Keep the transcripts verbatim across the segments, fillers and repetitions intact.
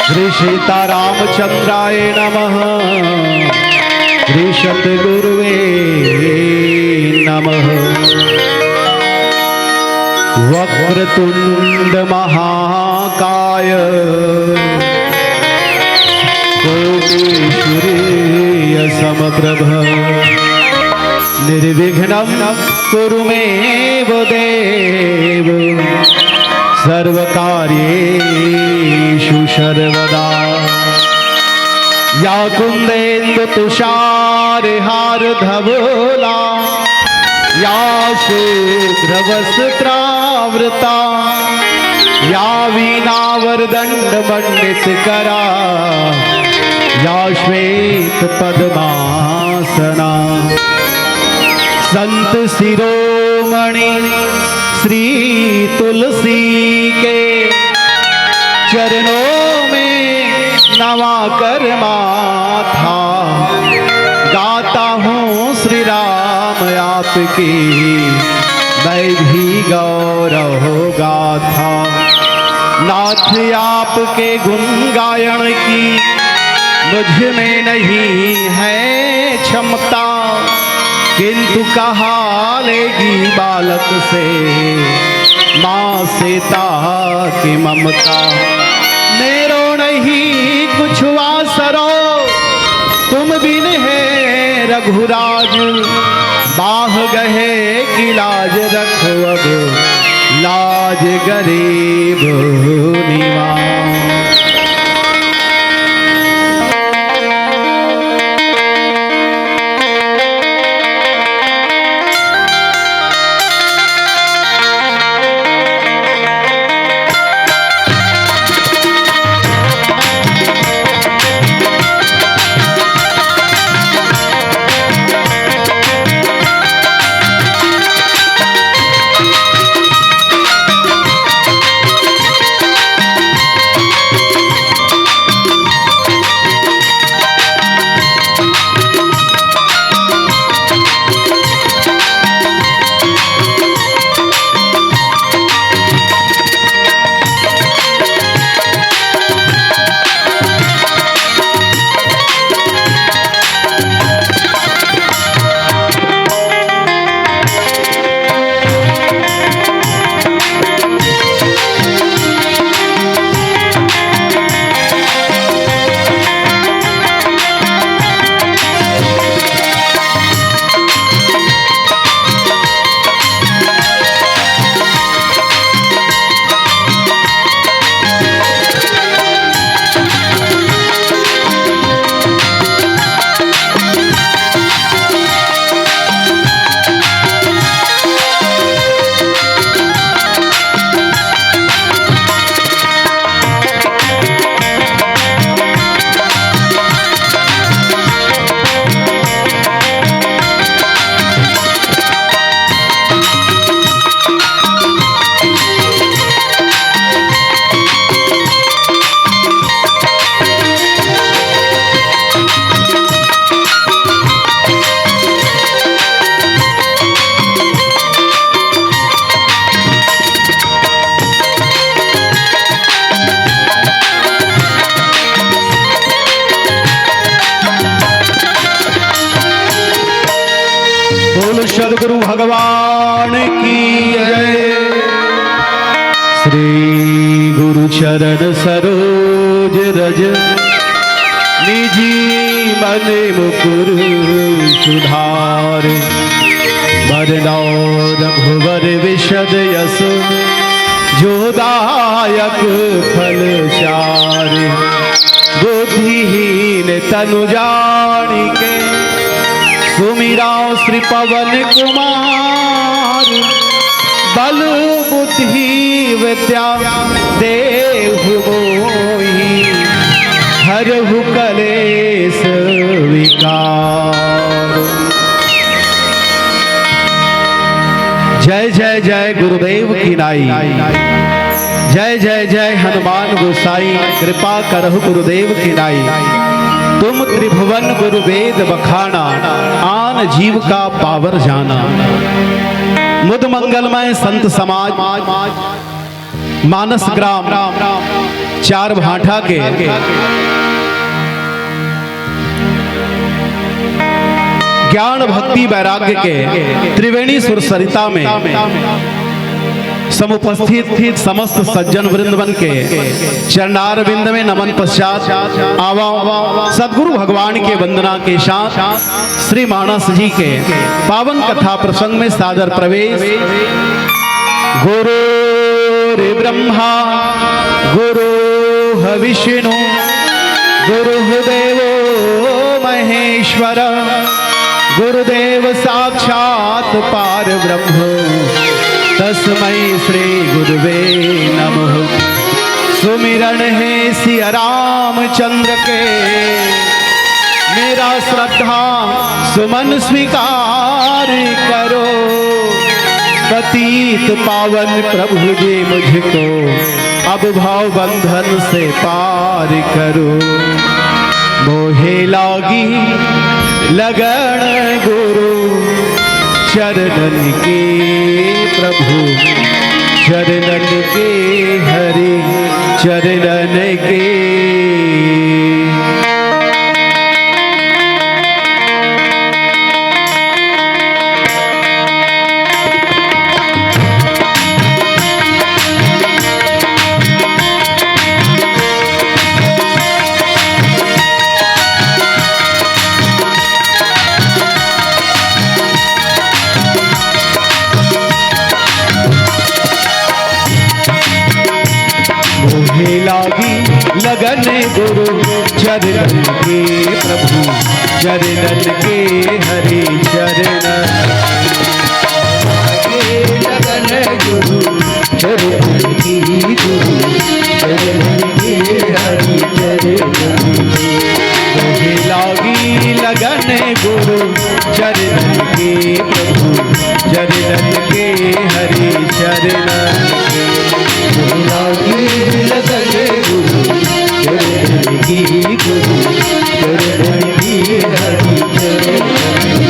श्री सीता रामचंद्राय नमः। श्री सतगुरुवे नमः। वक्रतुंड महाकाय कोटि सूर्य समप्रभ। निर्विघ्नं कुरु मे देव सर्वकार्येषु सर्वदा। या कुंदेन्दु तुषार हार धवला, या शुभ्र वस्त्रावृता, या वीणा वरदंड मंडित करा, या श्वेत पद्मासना। संत शिरोमणि श्री तुलसी के चरणों में नवा कर माथा, गाता हूँ श्री राम आपकी मैं भी गौरव गाथा। नाथ आपके गुण गायन की मुझ में नहीं है क्षमता, किंतु कहा लेगी बालक से माँ सीता की ममता। मेरो नहीं कुछ आसरो तुम बिन हे रघुराज, बाह गहे की लाज रखो अब लाज गरीब निवाज। बोल सदगुरु भगवान की जय। श्री गुरु चरण सरोज रज निजी मन मुकुर सुधार। बरनौ रघुवर विशद यस जो दायक फल चारि। बुद्धिहीन तनु जानिके सुमिरौ श्री पवन कुमार। बल बुद्धि विद्या देहु मोहि हरहु कलेस विकार। जय जय जय गुरुदेव की नाई। जय जय जय हनुमान गोसाई, कृपा करहु गुरुदेव की नाई। तुम त्रिभुवन गुरु वेद बखाना, आन जीव का पावर जाना। मुद मंगलमय संत समाज, मानस ग्राम चार भांठा के ज्ञान भक्ति वैराग्य के त्रिवेणी सुर सरिता में समुपस्थित समस्त सज्जन वृंदवन के चरणारविंद में नमन पश्चात आवा सदगुरु भगवान के वंदना के साथ श्री मानस जी के पावन कथा प्रसंग में सादर प्रवेश। गुरुर् ब्रह्मा गुरुः विष्णु गुरुः देवो महेश्वर गुरुदेव साक्षात पार ब्रह्म तस्मै श्री गुरुवे नमः। सुमिरन हे सिया रामचंद्र के, मेरा श्रद्धा सुमन स्वीकार करो। पतित पावन प्रभु जी मुझको अब भव बंधन से पार करो। मोहे लागी लगन गुरु चरणन के, प्रभु चरणन के, हरि चरणन के। मोहे लागी लगन गुरु चरणन के, प्रभु चरणन के, हरि चरणन के। लगन गुरु चरणन की, गुरु चरणन के, हरि चरणन की। मोहे लागी लगन गुरु चरणन के, प्रभु चरणन के, हरि चरणन के। मोहे लागी लगन गुरु चरणन की, गुरु चरणन की, हरि चरणन की।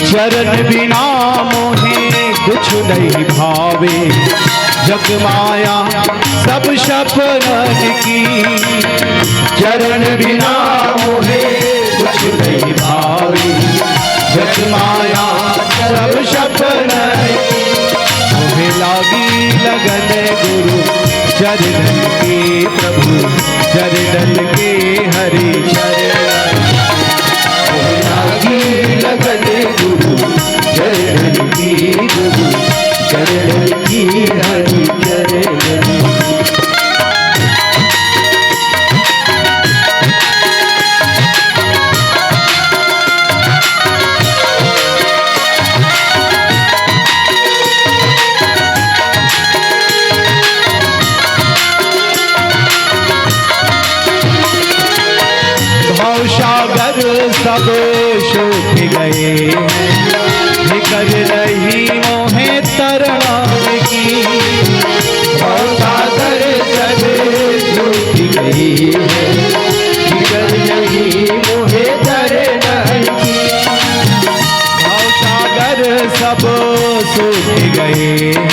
चरण बिना मोहे कुछ नहीं भावे, जग माया सब सपनन की। चरण बिना मोहे कुछ नहीं भावे, जग माया सब सपनन की। मोहे लागी लगन गुरु चरणन के, प्रभु चरणन के, हरि चरणन। मोहे लागी लगन गुरु चरणन की, गुरु चरणन की, हरि चरणन की। भवसागर सब सूख गए हैं, फिकर नहीं मोहे तरण की। भवसागर सब सूख गए हैं, फिकर नहीं मोहे तरण की। भवसागर सब सूख गए हैं,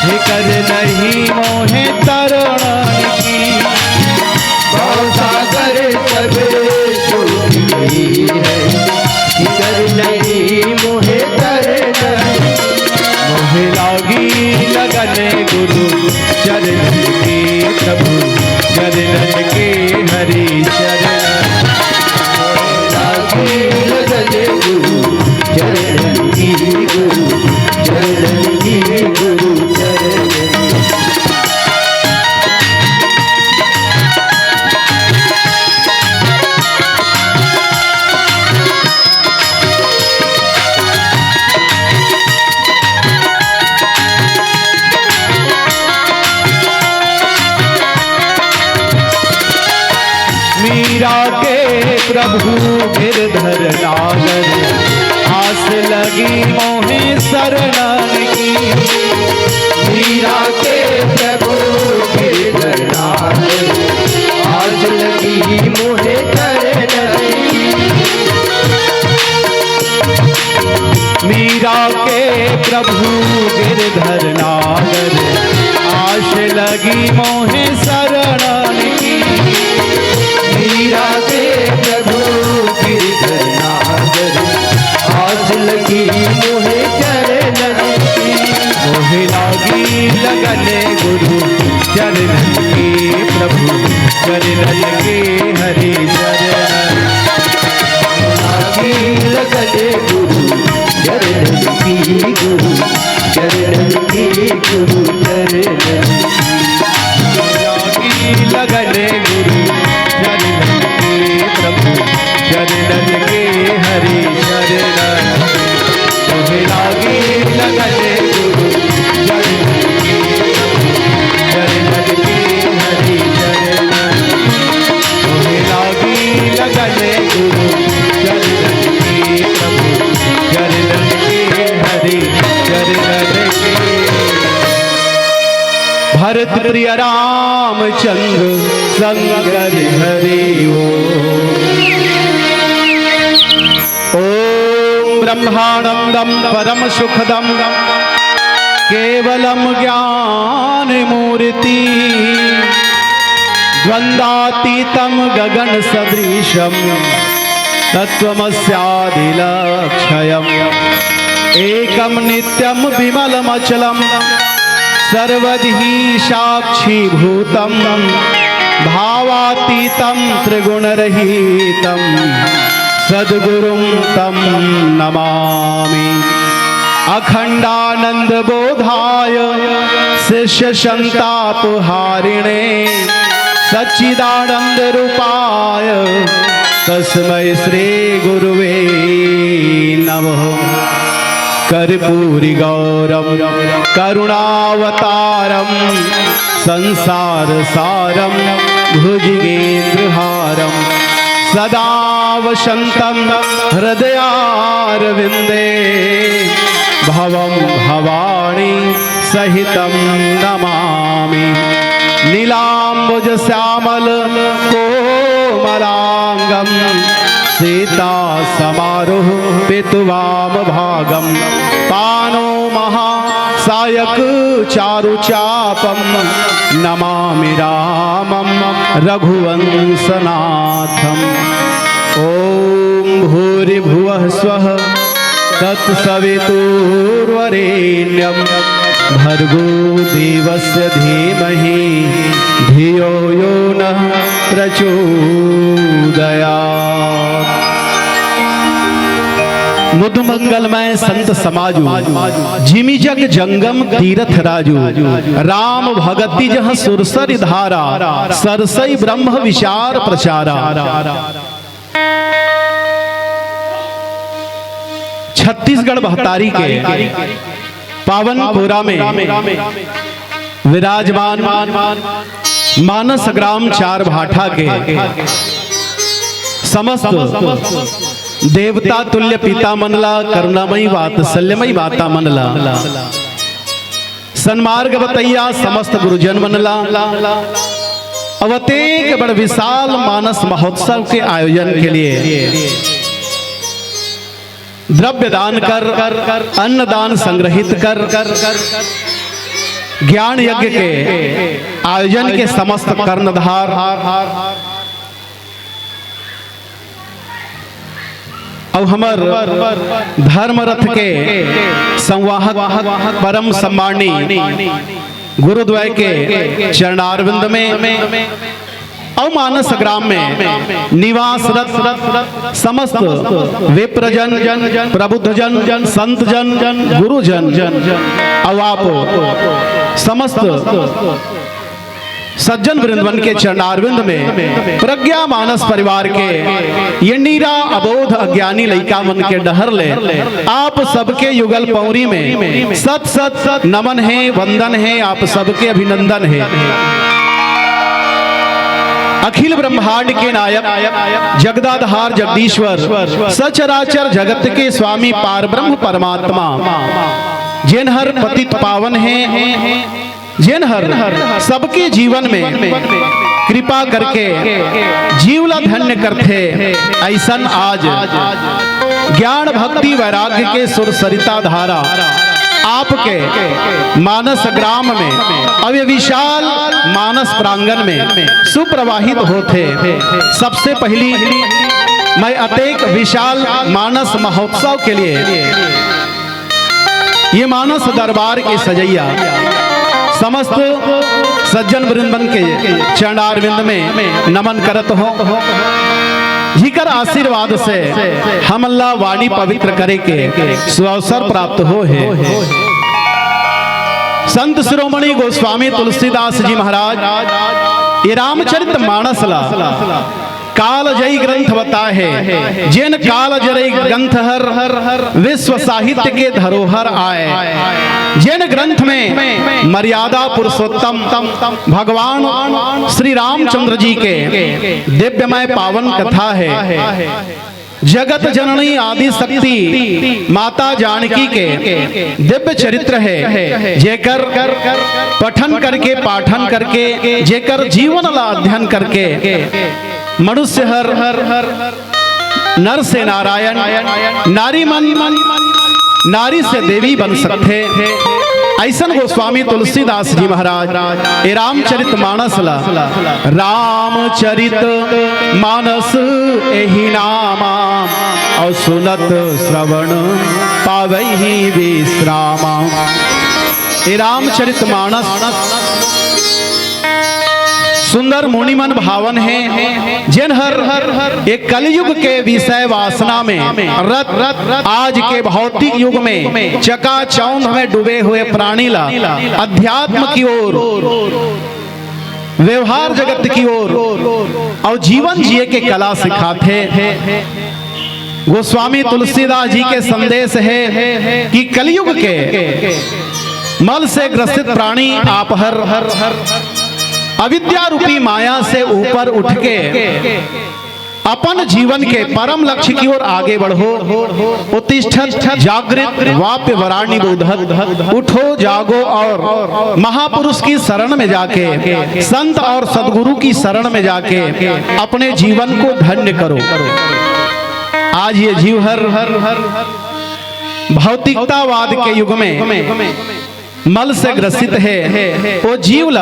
फिकर नहीं मोहे तरण की। भवसागर सब सूख गई है, फिकर नहीं मोहे तरण। मोहे लागी लगन गुरु चरणन के, प्रभु चरणन के, हरि चरणन। मोहे लागी लगन गुरु चरणन की, गुरु चरणन की, गुरु चरणन की। के प्रभु गिरधर नागर, आस लगी मोहे शरणन की। मीरा के प्रभु गिरधर नागर, आस लगी मोहे शरणन की। मीरा के प्रभु गिरधर नागर, आस लगी मोहे शरणन की। मीरा के प्रभु गिरधर नागर, आस लगी मोहे शरणन की। मोहे लागी लगन गुरु चरणन की, प्रभु चरणन की, हरि चरणन। लागी लगन गुरु चरणन की, गुरु चरणन की, गुरु चरणन की। लागी लगन गुरु चरणन की, प्रभु चरणन की, हरि चरणन। मोहे लागी लगन गुरु चरणन की, प्रभु चरणन की, हरि चरणन। मोहे लागी लगन गुरु चरणन की, प्रभु चरणन की, हरि चरणन की। भरत प्रिय रामचंद्र शंकर हरि ओम। ओम ब्रह्मानंदम परम सुखदम केवलम ज्ञान मूर्ति द्वंद्वातीतम गगन सदृशम तत्वमस्यादिलक्षयम। एकम नित्यम विमलमचलम सर्वधि साक्षीभूतम भावातीतम त्रिगुणरहितम सद्गुरुं तं नमामि। अखंडानंद बोधाय शिष्य संताप हारिणे सच्चिदानंद रूपाय तस्मै श्री गुरुवे नमः। कर्पूरी गौरम करुणावतारम संसार सारम भुजगेंद्रहारम सदा वसंतम हृदयारविंदे भवम भवानी सहितं नमामि। नीलाम्बुज श्यामल कोमलांगम सीता समारोह पितु वाम भागम पानो महा सायक चारु चापम नमामि रामम रघुवंशनाथम। ओम भूर्भुवः स्वः तत्सवितुर्वरेण्यं भर्गो देवस्य धीमहि धियो यो नः प्रचोदयात्। मुद मंगलमय संत समाजु, जिमि जग जंगम तीरथ राजु। राम भगति जह सुरसरि धारा, सरसई ब्रह्म विचार प्रचारा। छत्तीसगढ़ महतारी के पावन कोरा में विराजमान मानस ग्राम चार भाठा के समस्त देवता तुल्य पिता मन ला, करुणामयी वात्सल्यमयी माता मन ला, सन्मार्ग बतैया समस्त गुरुजन मन ला, अवतेक बड़ विशाल मानस महोत्सव के आयोजन के लिए द्रव्य दान कर, अन्न दान संग्रहित कर, ज्ञान यज्ञ के आयोजन के समस्त कर्णधार अउ हमर धर्म रथ के संवाहक परम सम्मानी गुरुद्वय के चरणारविंद में अउ मानस ग्राम में निवासरत समस्त विप्रजन, प्रबुद्धजन, संतजन, गुरुजन अउ आप समस्त सज्जन वृंदवन के चरणारविंद में प्रज्ञा मानस परिवार के ये नीरा अबोध अज्ञानी लइका मन के डहर ले आप सबके युगल पौरी में सत सत नमन हे, वंदन हे, आप सबके अभिनंदन हे। अखिल ब्रह्मांड के नायक, जगदाधार जगदीश्वर, सचराचर जगत के स्वामी पार ब्रह्म परमात्मा, जेन हर पतित पावन हे, जेन हर सबके जीवन में कृपा करके जीव ला धन्य करथे, अइसन आज ज्ञान भक्ति वैराग्य के सुर सरिता धारा आपके मानस ग्राम में, अब ये विशाल मानस प्रांगण में सुप्रवाहित होथे। सबसे पहली मैं अतेक विशाल मानस महोत्सव के लिए ये मानस दरबार के सजइया समस्त सज्जन वृंदन के चरणारविंद में नमन करत हों, जिकर आशीर्वाद से हमन ला वाणी पवित्र करे के सुअवसर प्राप्त होहे। संत शिरोमणि गोस्वामी तुलसीदास जी महाराज ये रामचरित मानस ला कालजयी ग्रंथ बताए हे, जेन कालजयी ग्रंथ हर विश्व साहित्य के धरोहर आय, जेन ग्रंथ में मर्यादा पुरुषोत्तम भगवान श्री रामचंद्र जी के दिव्यमय पावन कथा हे। जगत जननी आदि शक्ति माता जानकी के दिव्य चरित्र हे, जेकर पठन करके, पाठन करके, जेकर जीवन ला अध्ययन करके मनुष्य हर नर से नारायण, नारी मन नारी से देवी बन सकथे। अइसन गोस्वामी तुलसीदास जी महाराज ए रामचरित मानस ला, रामचरित मानस एहि नामा, अउ सुनत श्रवण पावहि विश्रामा। ए रामचरित मानस सुंदर मुनि मन भावन हे, जेन हर एक कलयुग के विषय वासना में रत, आज के भौतिक युग में चकाचौंध में डूबे हुए प्राणी ला अध्यात्म की ओर, व्यवहार जगत की ओर अउ जीवन जिए के कला सिखाथे। गोस्वामी तुलसीदास जी के संदेश हे कि कलयुग के मल से ग्रसित प्राणी आप हर अविद्या रूपी माया से ऊपर उठ के अपन जीवन के परम लक्ष्य की ओर आगे बढ़ो। उत्तिष्ठत जागृत वाप्य वराणि बोधत, उठो जागो और महापुरुष की शरण में जाके, संत और सदगुरु की शरण में जाके अपने जीवन को धन्य करो। आज ये जीव हर भौतिकतावाद के युग में मल से ग्रसित हे, ओ जीव ला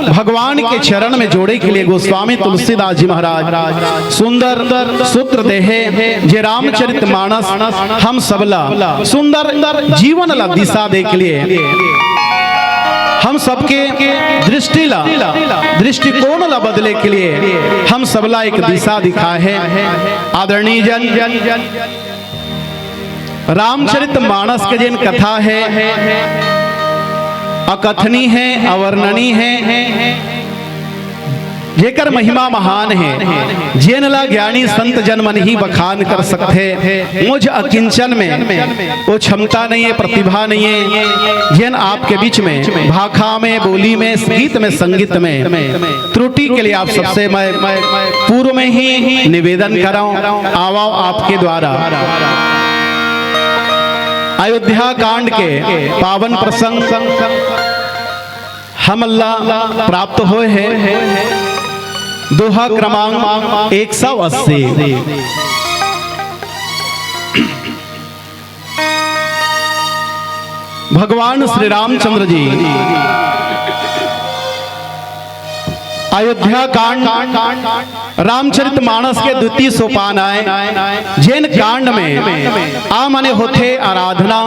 भगवान के चरण में जोड़े के लिए गोस्वामी तुलसीदास जी महाराज सुंदर सूत्र दे हे, जे रामचरित मानस हम सबला सुंदर जीवन ला दिशा दे के लिए, हम सबके दृष्टि ला, दृष्टिकोण ला बदले के लिए हम सबला एक दिशा दिखाए हे। आदरणीय जन, रामचरित मानस के जेन कथा हे, अकथनी हे, अवर्णनी हे, जेकर महिमा महान हे, जेन ला ज्ञानी संत जन मन ही बखान कर सकथे। मुझ अकिंचन में वो क्षमता नहीं है, प्रतिभा नहीं है, जेन आपके बीच में भाखा में, बोली में, गीत में, संगीत में त्रुटि के लिए आप सबसे मैं पूर्व में ही निवेदन कराऊं, आवव आपके द्वारा अयोध्या कांड के पावन प्रसंग हमला प्राप्त होए हे। दोहा क्रमांक एक सौ अस्सी। भगवान श्री रामचंद्र जी अयोध्या कांड, रामचरित मानस के द्वितीय सोपान आय, जेन कांड में आ मने होथे आराधना,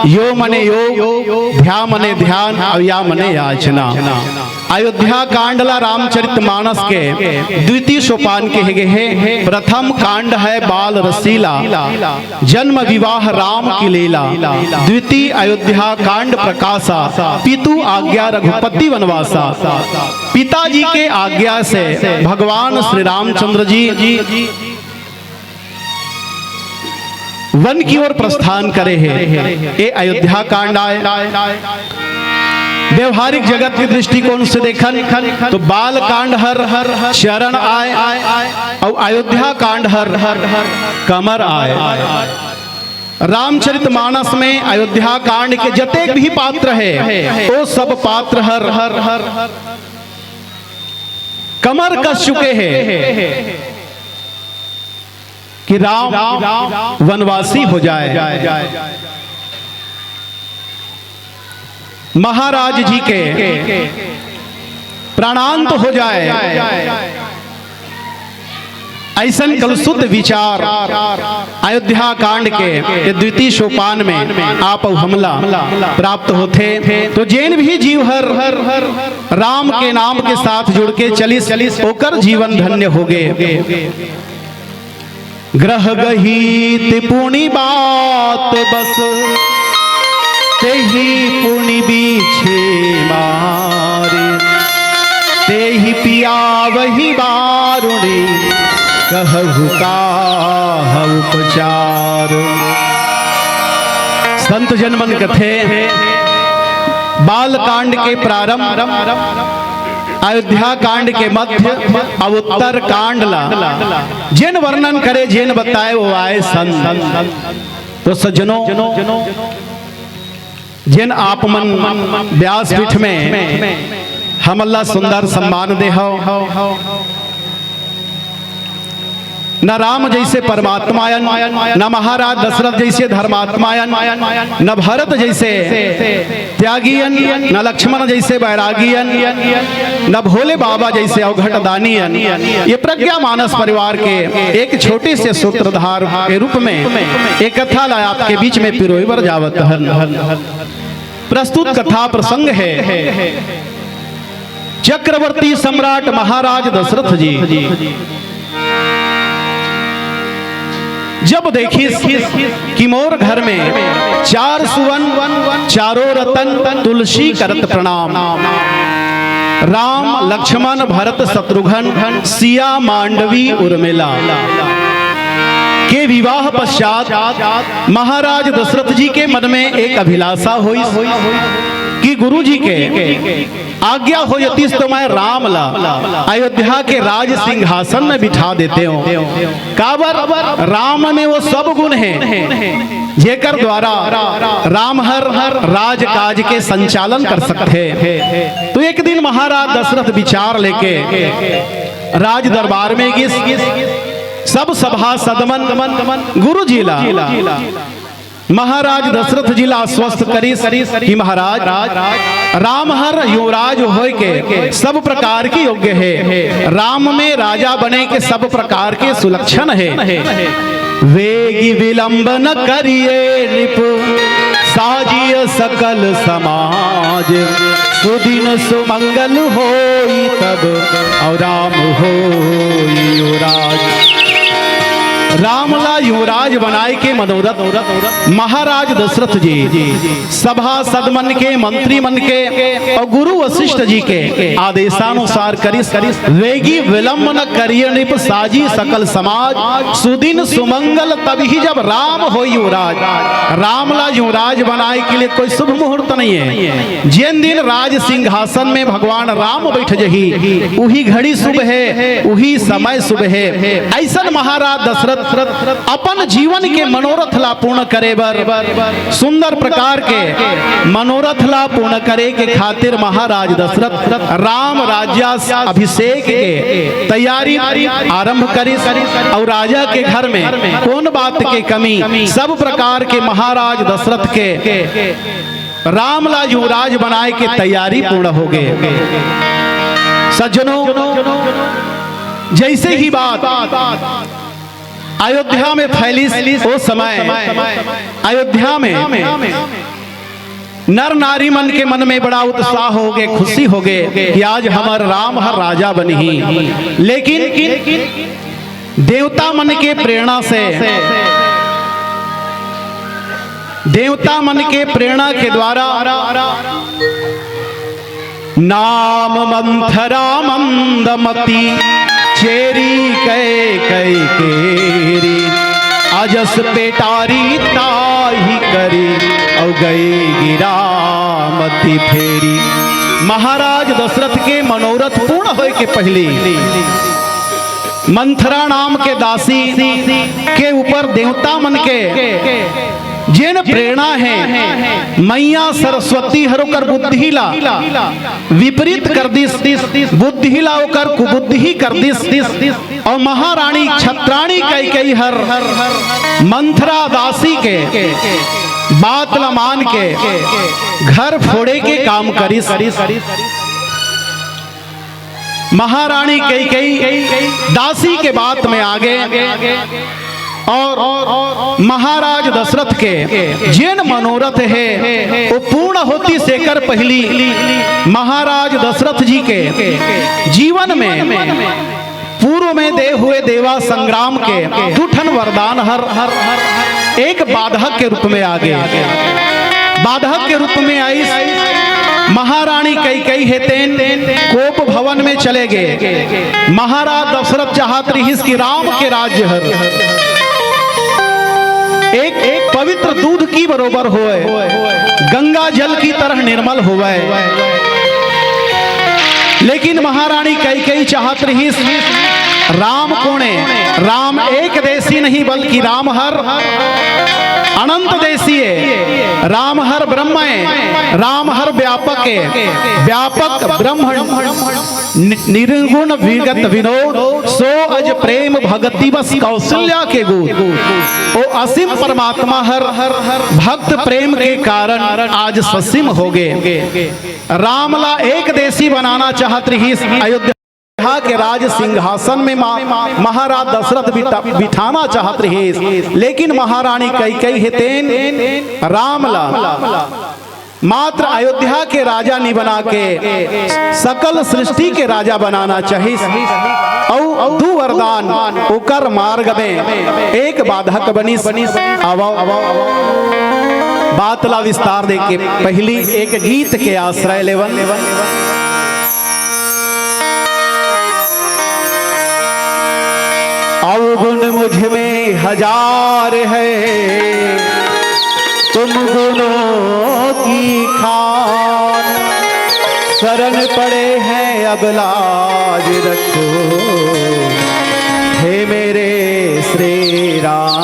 यो मने योग, ध्या मने ध्यान, अउ या मने याचना। अयोध्या कांड ला रामचरित मानस के द्वितीय सोपान कहे गए हे। प्रथम कांड है बाल रसीला, जन्म विवाह राम की लीला। द्वितीय अयोध्या कांड प्रकाशा, पितु आज्ञा रघुपति वनवासा। पिताजी के आज्ञा से भगवान श्री रामचंद्र जी वन की ओर प्रस्थान करे हे। ए अयोध्या कांड आय। व्यवहारिक जगत के दृष्टिकोण से देखन तो बाल कांड हर चरण आय अउ अयोध्या कांड हर कमर आय। रामचरित मानस में अयोध्या कांड के जतेक भी पात्र हे, वो सब पात्र हर कमर कस चुके हे कि राम वनवासी हो जाय, महाराज जी के प्राणांत हो जाय। अइसन कलुषित विचार अयोध्या कांड के ये द्वितीय सोपान में आप अउ हमला प्राप्त होथे। तो जेन भी जीव हर राम के नाम के साथ जुड़ के चलिस, ओकर जीवन धन्य होगे। ग्रह गहित पुनि बात बस, तेहि पुनि बीछे मारे। तेहि पिया वही बारुणी, कहु काह उपचार। संत जन मन कथे, बाल कांड के प्रारंभ, अयोध्या कांड के मध्य अउ उत्तर कांड ला जेन वर्णन करे, जेन बताय, वो आय संत। तो सज्जनों, जेन आप मन व्यासपीठ में हमन ला सुंदर सम्मान दे हव, न राम जइसे परमात्मा अन, न महाराज दशरथ जइसे धर्मात्मा अन, न भरत जइसे त्यागी अन, न लक्ष्मण जइसे बैरागी अन, न भोले बाबा जइसे अवघट दानी अन। ये प्रज्ञा मानस परिवार के एक छोटे से सूत्रधार के रूप में एक कथा ला आपके बीच में पिरोय बर जावत हन। प्रस्तुत कथा प्रसंग हे चक्रवर्ती सम्राट महाराज दशरथ जी जब देखिस कि मोर घर में चार सुवन, चारों रतन, तुलसी करत प्रणाम, राम लक्ष्मण भरत शत्रुघ्न सिया मांडवी उर्मिला के विवाह पश्चात महाराज दशरथ जी के मन में एक अभिलाषा होइस कि गुरु जी के आज्ञा हो जतिस तो मैं राम ला अयोध्या के राज सिंहासन में बिठा देते हूँ। काबर? राम में वो सब गुण हे जेकर द्वारा राम हर राजकाज के संचालन कर सकथे। तो एक दिन महाराज दशरथ विचार लेके राज दरबार में गिस, सब सभासद मन गुरु जी ला महाराज दशरथ जी ला आश्वस्त करिस कि महाराज, राम हर युवराज होय के सब प्रकार के योग्य हे, राम में राजा बने के सब प्रकार के सुलक्षण हे। वेगी विलंब न करिए नृप, साजिय सकल समाज, सुदिन सुमंगल होई तब, अउ राम होई युवराज। राम ला युवराज बनाए के मनोरथ महाराज दशरथ जी सभासद मन के, मंत्री मन के अउ गुरु वशिष्ठ जी के आदेशानुसार करिस। वेगी विलंब न करिय नृप, साजी सकल समाज, सुदिन सुमंगल तब ही जब राम हो युवराज। राम ला युवराज बनाए के लिए कोई शुभ मुहूर्त नहीं है। जेन दिन राज सिंहासन में भगवान राम बैठ जही, उही घड़ी शुभ है, उही समय शुभ है। अइसन महाराज दशरथ अपन जीवन के मनोरथ ला पूर्ण करे बर, सुंदर प्रकार के मनोरथ ला पूर्ण करे के खातिर महाराज दशरथ राम राज्याभिषेक के तैयारी आरंभ करिस। अउ राजा के घर में कौन बात के कमी, सब प्रकार के महाराज दशरथ के राम ला युवराज बनाए के तैयारी पूर्ण हो गए। सज्जनों, जैसे ही बात अयोध्या में फैलिस, ओ समय अयोध्या में नर नारी मन के मन में बड़ा उत्साह हो गए, खुशी हो गए कि आज हमर राम हर राजा बनही। लेकिन देवता मन के प्रेरणा से, देवता मन के प्रेरणा के द्वारा नाम मंथरा मंदमती चेरी कैकई केरी, अजस पेटारी ताहि करी, अउ गई गिरामती फेरी। महाराज दशरथ के मनोरथ पूर्ण होय के पहिली मंथरा नाम के दासी के ऊपर देवता मन के जेन प्रेरणा हे, मैया सरस्वती हर ओकर बुद्धि ला विपरीत कर दिस, बुद्धि ला ओकर कुबुद्धि कर दिस। अउ महारानी छत्राणी कैकेयी हर मंथरा दासी के बात ला मान के घर फोड़े के काम करिस। महारानी कैकेयी दासी के बात में आगे अउ महाराज दशरथ के जेन मनोरथ हे, वो पूर्ण होतिस। एकर पहिली महाराज दशरथ जी के जीवन में पूर्व में दे हुए देवा संग्राम के दू ठन वरदान हर एक बाधक के रूप में आगे, बाधक के रूप में आइस। महारानी कैकेयी हे तेन कोप भवन में चले गे। महाराज दशरथ चाहत रिहिस कि राम के राज्य हर एक, एक पवित्र दूध की बरोबर होय, गंगा जल की तरह निर्मल होवय। लेकिन महारानी कैकेयी चाहत रिहिस, राम कोने? राम एक देशी नहीं, बल्कि राम हर अनंत देशी हे, राम हर ब्रह्म हे, राम हर व्यापक हे, व्यापक ब्रह्म नि-, निर्गुण विगत विनोद, सो अज प्रेम भगति बस कौशल्या के गुण। ओ असीम परमात्मा हर भक्त प्रेम के कारण आज ससीम हो गे। राम ला एक देशी बनाना चाहत रिहिस, अयोध्या के राज सिंहासन में मा-, महाराज दशरथ बिठा-, बिठाना चाहत रिहिस, लेकिन महारानी कैकेयी हे तेन राम ला मात्र अयोध्या के राजा नि बना के सकल सृष्टि के राजा बनाना चाहिस। अउ दू वरदान ओकर मार्ग में एक बाधक बनिस। आवव, बात ला विस्तार दे के पहिली एक गीत के आश्रय लेवन। अवगुण मुझ में हजार है, तुम गुणों की खान। शरण पड़े हैं अब लाज रखो, हे मेरे श्री राम।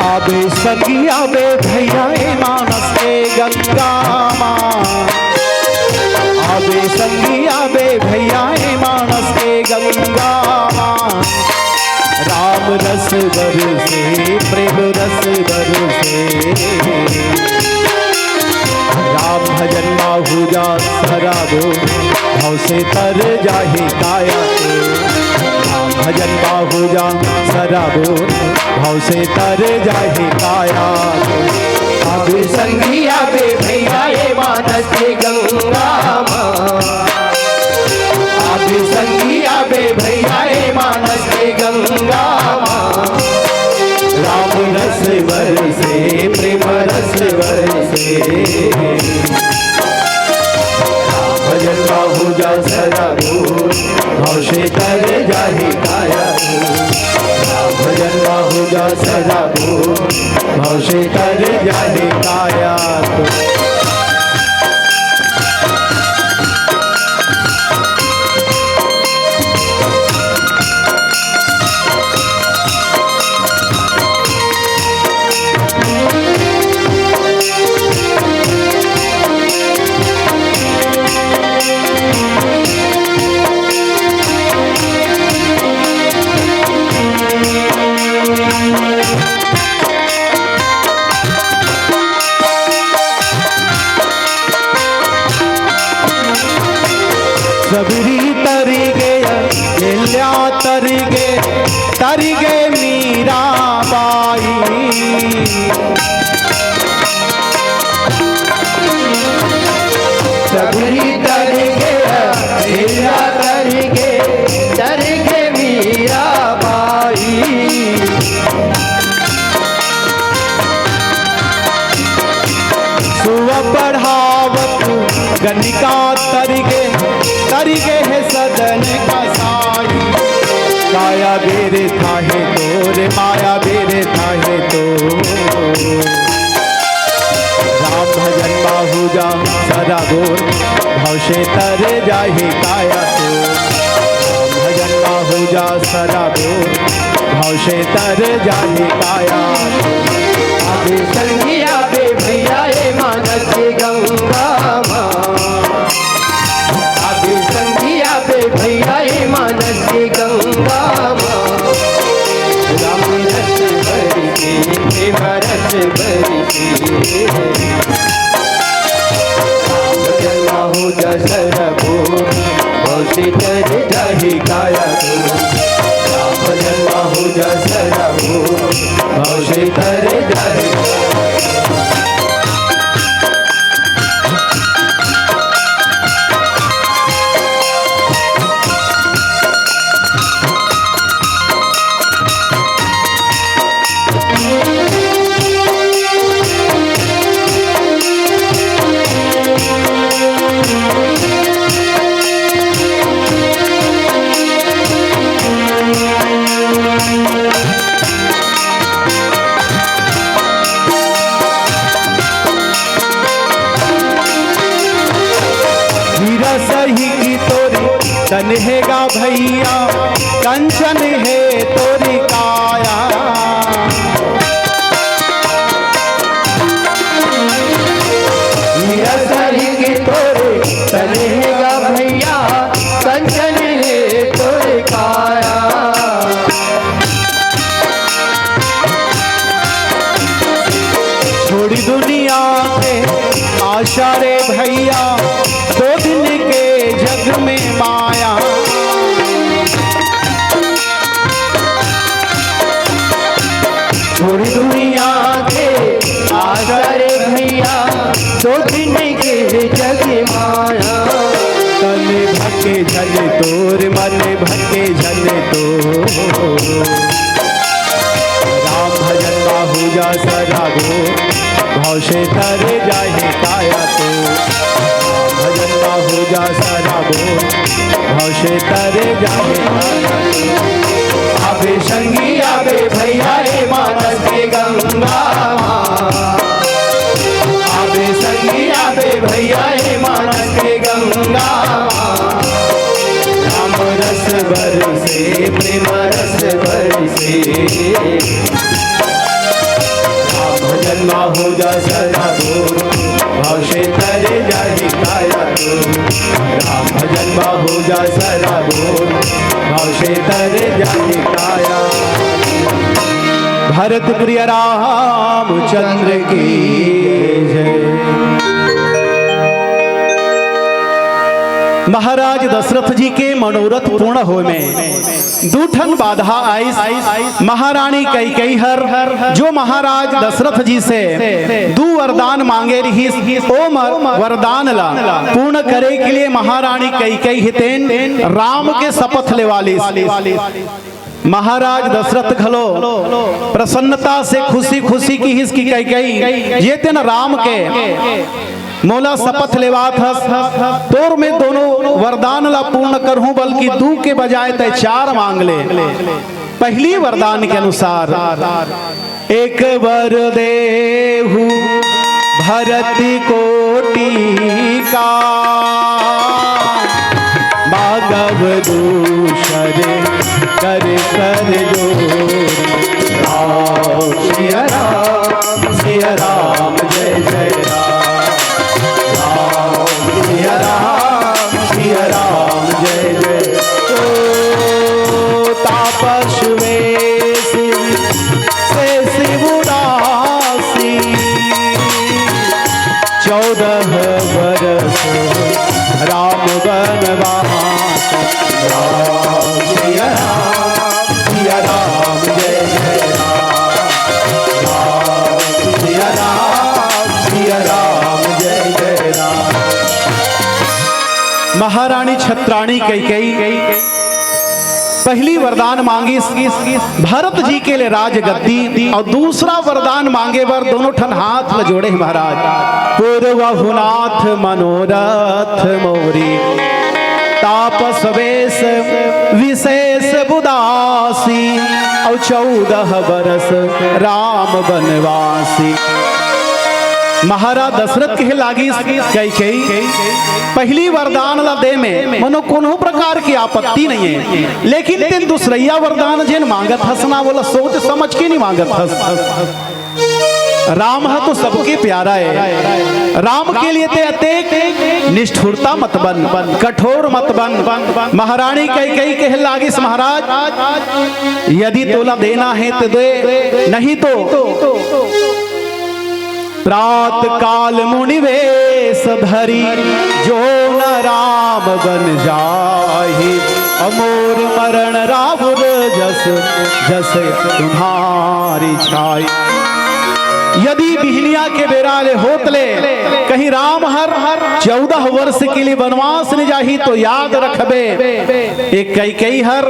आबे संगी आबे भैया ए मानस के गंगा माँ। आबे संगी आबे भैया ए मानस के गंगा माँ। राम रस बरसे, प्रेम रस बरसे। राम भजन मा हो जा सराबोर, भव से तर जाहि काया। राम भजन मा हो जा सराबोर, भव से तर जाहि काया। आबे संगी आबे भैया ए मानस के गंगा माँ। आबे संगी आबे भैया ए मानस के गंगा माँ। राम रस बरसे, प्रेम रस बरसे। राम भजन मा हो जा सराबोर, भव से तर जाहि काया। राम भजन मा हो जा सराबोर, भव से तर जाहि काया। तरिगे, अहिल्या तरिगे, तरिगे मीरा बाई। शबरी तरिगे, अहिल्या तरिगे, तरिगे मीरा बाई। सुवा पढ़ावत गनिका तरिगे, तरिगे हे सदन कसाई। काया बेरे थाहे तोर, माया बेरे थाहे तोर। राम भजन मा हो जा सदा बोर, भव से तर जाही काया तोर। राम भजन मा हो जा सदा बोर, भव से तर जाही काया। आबे संगी आबे भैया ए मानस के गंगा मा। आबे संगी आबे भैया ए मानस के गंगा मा। राम रस भर के, प्रेम रस भर के। राम जन्मा हो जा सरबो, भव से तर जाही काया तोर। राम जन्मा हो जा सरबो, भव से तर जाही। हीरा सही की तोरी तन हे गा भैया, कंचन हे तोरी काया। हीरा सही की तोरी तन हे गा भैया, कंचन हे तोरी काया। छोड़ी दुनिया के आशा रे भैया, दो दिन के जग में माया। छोड़ी दुनिया के आशा रे भैया, दो दिन के जग माया। तन भके झन तोर, मन भके झन तोर। राम भजन मा हो जा सदा बोर, भव से तर जाही काया तोर। राम भजन मा हो जा सदा बोर, भव से तर जाही काया तोर। आबे संगी आबे भैया ए मानस के गंगा मा। आबे संगी आबे भैया ए मानस के गंगा मा। राम रस बरसे, प्रेम रस बरसे। राम भजन मा हो जा सदा बोर, भव से तर जाही काया तोर। राम भजन मा हो जा सदा बोर, भव से तर जाही काया। भरत प्रिय रामचंद्र की जय। महाराज दशरथ जी के मनोरथ पूर्ण होय में दू ठन बाधा आइस। महारानी कैकेयी हर जो महाराज दशरथ जी से दू वरदान मांगे रिहिस, ओ मर-, वरदान ला पूर्ण करे के लिए महारानी कैकेयी ह तेन राम के शपथ लेवा लिस। महाराज दशरथ घलो प्रसन्नता से खुशी खुशी किहिस कि कैकेयी, ये तेन राम के मोला शपथ लेवात हस, तोर में दोनों वरदान ला पूर्ण करहूं, बल्कि दू के बजाय तय चार मांग ले। पहली वरदान के अनुसार, एक वर देहु भरत कोटि का, मांगब दूसर कर कर जोर। राम सिया राम, सिया राम जय जय राम। राम सिया राम, सिया राम जय जय। ओ तापस वेश से शिव उदासी, चौदह बरस राम बनवास। रानी कैकेयी पहली वरदान मांगिस भरत जी के लिए राजगद्दी, अउ दूसरा वरदान मांगे बर दोनों ठन हाथ ल जोड़े हे महाराज। पूर्वहु नाथ मनोरथ मोरी, तापस वेश विशेष बुदासी, अउ चौदह बरस राम बनवासी। महाराज दशरथ कहे लागिस, कैकेयी, पहली वरदान ला दे में मनो कोनो प्रकार की आपत्ति नहीं है, लेकिन तेन दूसरइया वरदान जेन मांगत हस ना, वोला सोच समझ के नहीं मांगत हस। राम ह तो सबके प्यारा है, राम के लिए ते अतेक निष्ठुरता मत बन, कठोर मत बन। महारानी कैकेयी कहे लागिस, महाराज, यदि तोला देना है तो दे, नहीं तो प्रात काल मुनि वेश धरी, जो न राम बन जाहि, अमोर मरण राहुल जस, जस तुम्हारी छाई। यदि बिहनिया के बेरा ले होत ले कहीं राम हर चौदह वर्ष के लिए वनवास में जाही, तो याद रखबे, एक कैकेयी हर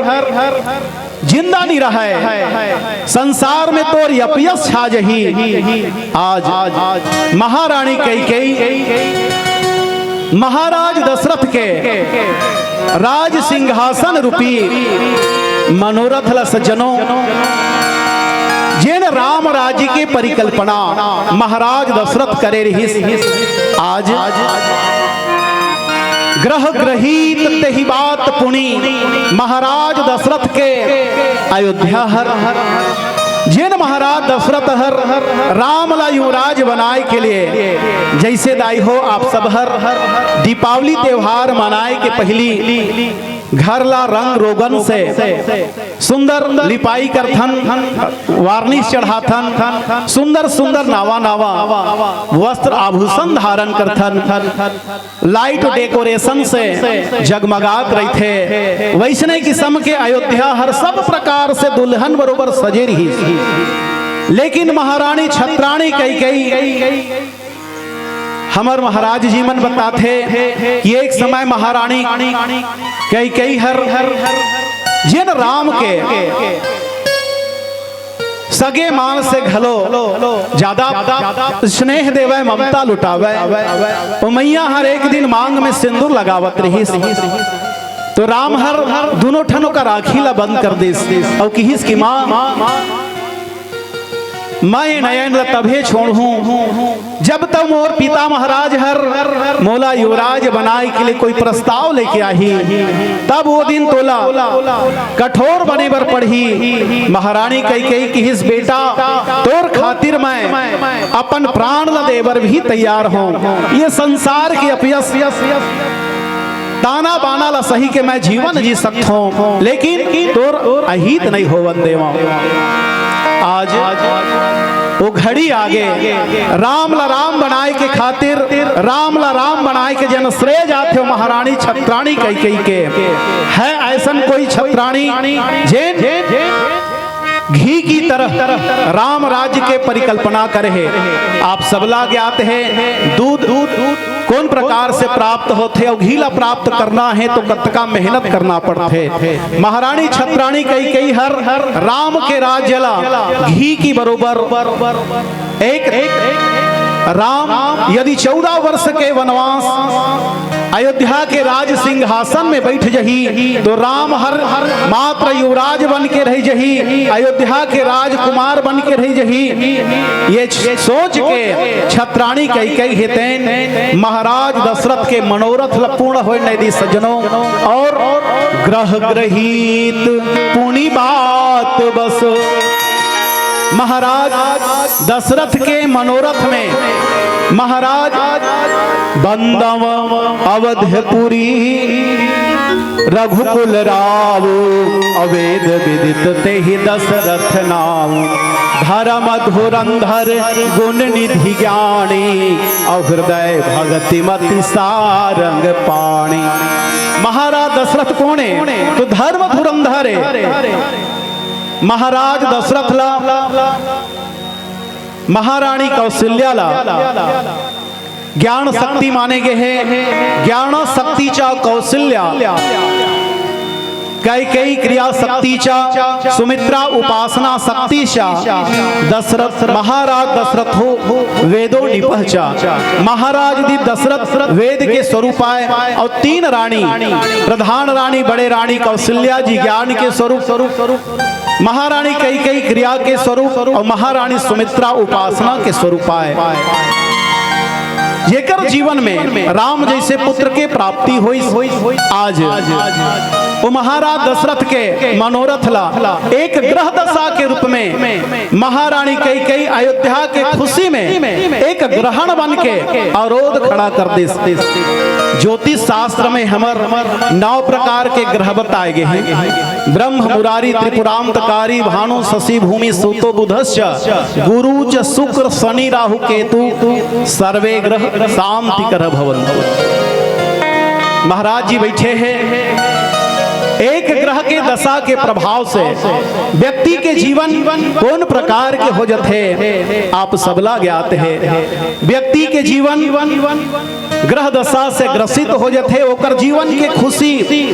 जिंदा नहीं रहे, संसार में तोर अपयश छा जही। आज महारानी कैकेयी महाराज दशरथ के राज सिंहासन रूपी मनोरथ ला सज्जनों, जेन राम राज्य के परिकल्पना महाराज दशरथ करे रहिस, आज ग्रह ग्रहीत तेहि बात पुनि महाराज दशरथ के अयोध्या हर। जेन महाराज दशरथ हर राम ला युवराज बनाए के लिए, जैसे दाई हो आप सब हर दीपावली त्योहार मनाए के पहली घर ला रंग रोगन से सुंदर लिपाई करथन, वार्निश चढ़ाथन, सुंदर सुंदर नावा नावा वस्त्र आभूषण धारण करथन, लाइट डेकोरेशन से जगमगात रहिथे। वैसने किस्म के अयोध्या हर सब प्रकार से दुल्हन बरोबर सजे रहिस, लेकिन महारानी छत्राणी कैकेयी, हमर महाराज जी मन बताथे कि एक समय महारानी कैकेयी हर जेन राम के सगे मां से घलो ज्यादा स्नेह देवय, ममता लुटावय, ओ मैया हर एक दिन मांग में सिंदूर लगावत रहिस, तो राम हर दुनों ठन ओकर आँखी ला बंद कर दिस अउ किहिस कि मां, मैं नयन ला तभे छोड़हूं जब तक मोर पिता महाराज हर मोला युवराज बनाए के लिए कोई प्रस्ताव लेके आही, तब वो दिन तोला कठोर बने बर पड़ही। महारानी कैकेयी किहिस, बेटा, तोर खातिर मैं अपन प्राण ला दे बर भी तैयार हूं। ये संसार के अपयस ताना बाना ला सही के मैं जीवन जी सकथों, लेकिन तोर अहित नहीं होवन देवं। आज वो घड़ी आगे, राम ला राम बनाए के खातिर, राम ला राम बनाए के जेन श्रेय जाथे, वो महारानी छत्राणी कैकेयी के है। ऐसन कोई छत्राणी जेन घी की तरह राम राज्य के परिकल्पना करे हे। आप सबला ज्ञात हे, दूध कोन प्रकार से प्राप्त होथे अउ घी ला प्राप्त करना हे तो कतका मेहनत करना पड़थे। महारानी छत्राणी कैकेयी हर राम के राज्य ला घी की बरोबर एक, एक राम यदि चौदह वर्ष के वनवास अयोध्या के राज सिंहासन में बैठ जही, तो राम हर मात्र युवराज बन के रह जही, अयोध्या के राजकुमार बन के रह जही। ये सोच के छत्राणी कैकेयी हे तेन महाराज दशरथ के मनोरथ ल पूर्ण होय नहीं दी सज्जनों। और ग्रह ग्रहीत पुनि बात बस महाराज दशरथ के मनोरथ में महाराज बंदव अवधपुरी, रघुकुल राव अवेद विदित तेहि दशरथ नाव। धर्म धुरंधर गुण निधि ज्ञानी, अहृदय भगति मति सारंग पाणी। महाराज दशरथ कोन हे? तो धर्म धुरंधर हे। महाराज दशरथ ला, महारानी कौशल्या ला ज्ञान शक्ति माने गे हे, ज्ञान शक्तीचा कौशल्या, कैकेयी क्रिया शक्तीचा, सुमित्रा उपासना शक्तीचा, दशरथ महाराज दशरथो वेदो निपहचा। महाराज जी दशरथ वेद के स्वरूप आय अउ तीन रानी, प्रधान रानी, बड़े रानी कौशल्या जी ज्ञान के स्वरूप, महारानी कैकेयी क्रिया के स्वरूप अउ महारानी सुमित्रा उपासना के स्वरूप आय। जेकर जीवन में राम जैसे पुत्र के प्राप्ति होइस, आज वो महाराज दशरथ के मनोरथ ला एक ग्रह दशा के रूप में महारानी कैकेयी अयोध्या के खुशी में एक ग्रहण बन के अवरोध खड़ा कर दिस। ज्योतिष शास्त्र में हमर नौ प्रकार के ग्रह बताए गे हे। ब्रह्म मुरारी त्रिपुरांतकारी भानु शशि भूमि सूतो बुधश्च गुरु च शुक्र शनि राहु केतु सर्वे ग्रह शांति कर भवंतु। महाराज जी बैठे हे, एक ग्रह के दशा के प्रभाव से व्यक्ति के जीवन कौन प्रकार के हो जथे, आप सबला ज्ञात हे। व्यक्ति के जीवन ग्रह दशा से ग्रसित हो जथे, ओकर जीवन के खुशी,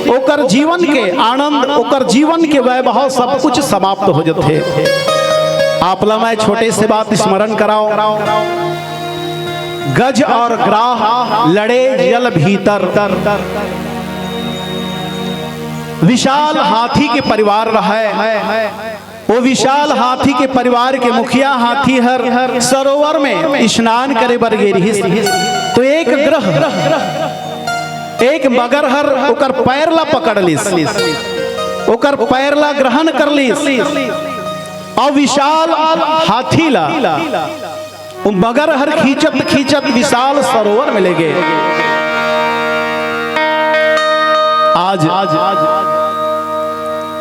ओकर जीवन के आनंद, ओकर जीवन के वैभव सब कुछ समाप्त हो जथे। आप ला मैं छोटे से बात स्मरण कराओ, गज और ग्राह लड़े जल भीतर, विशाल हाथी के परिवार रहे। वो विशाल हाथी के परिवार के मुखिया हाथी हर सरोवर में स्नान करे बर गे रिहिस, तो एक ग्रह, एक मगर हर ओकर पैर ला पकड़ लिस, ओकर पैर ला ग्रहण कर लिस, अउ विशाल हाथी ला वो मगर हर खींचत खींचत विशाल सरोवर में ले गे। आज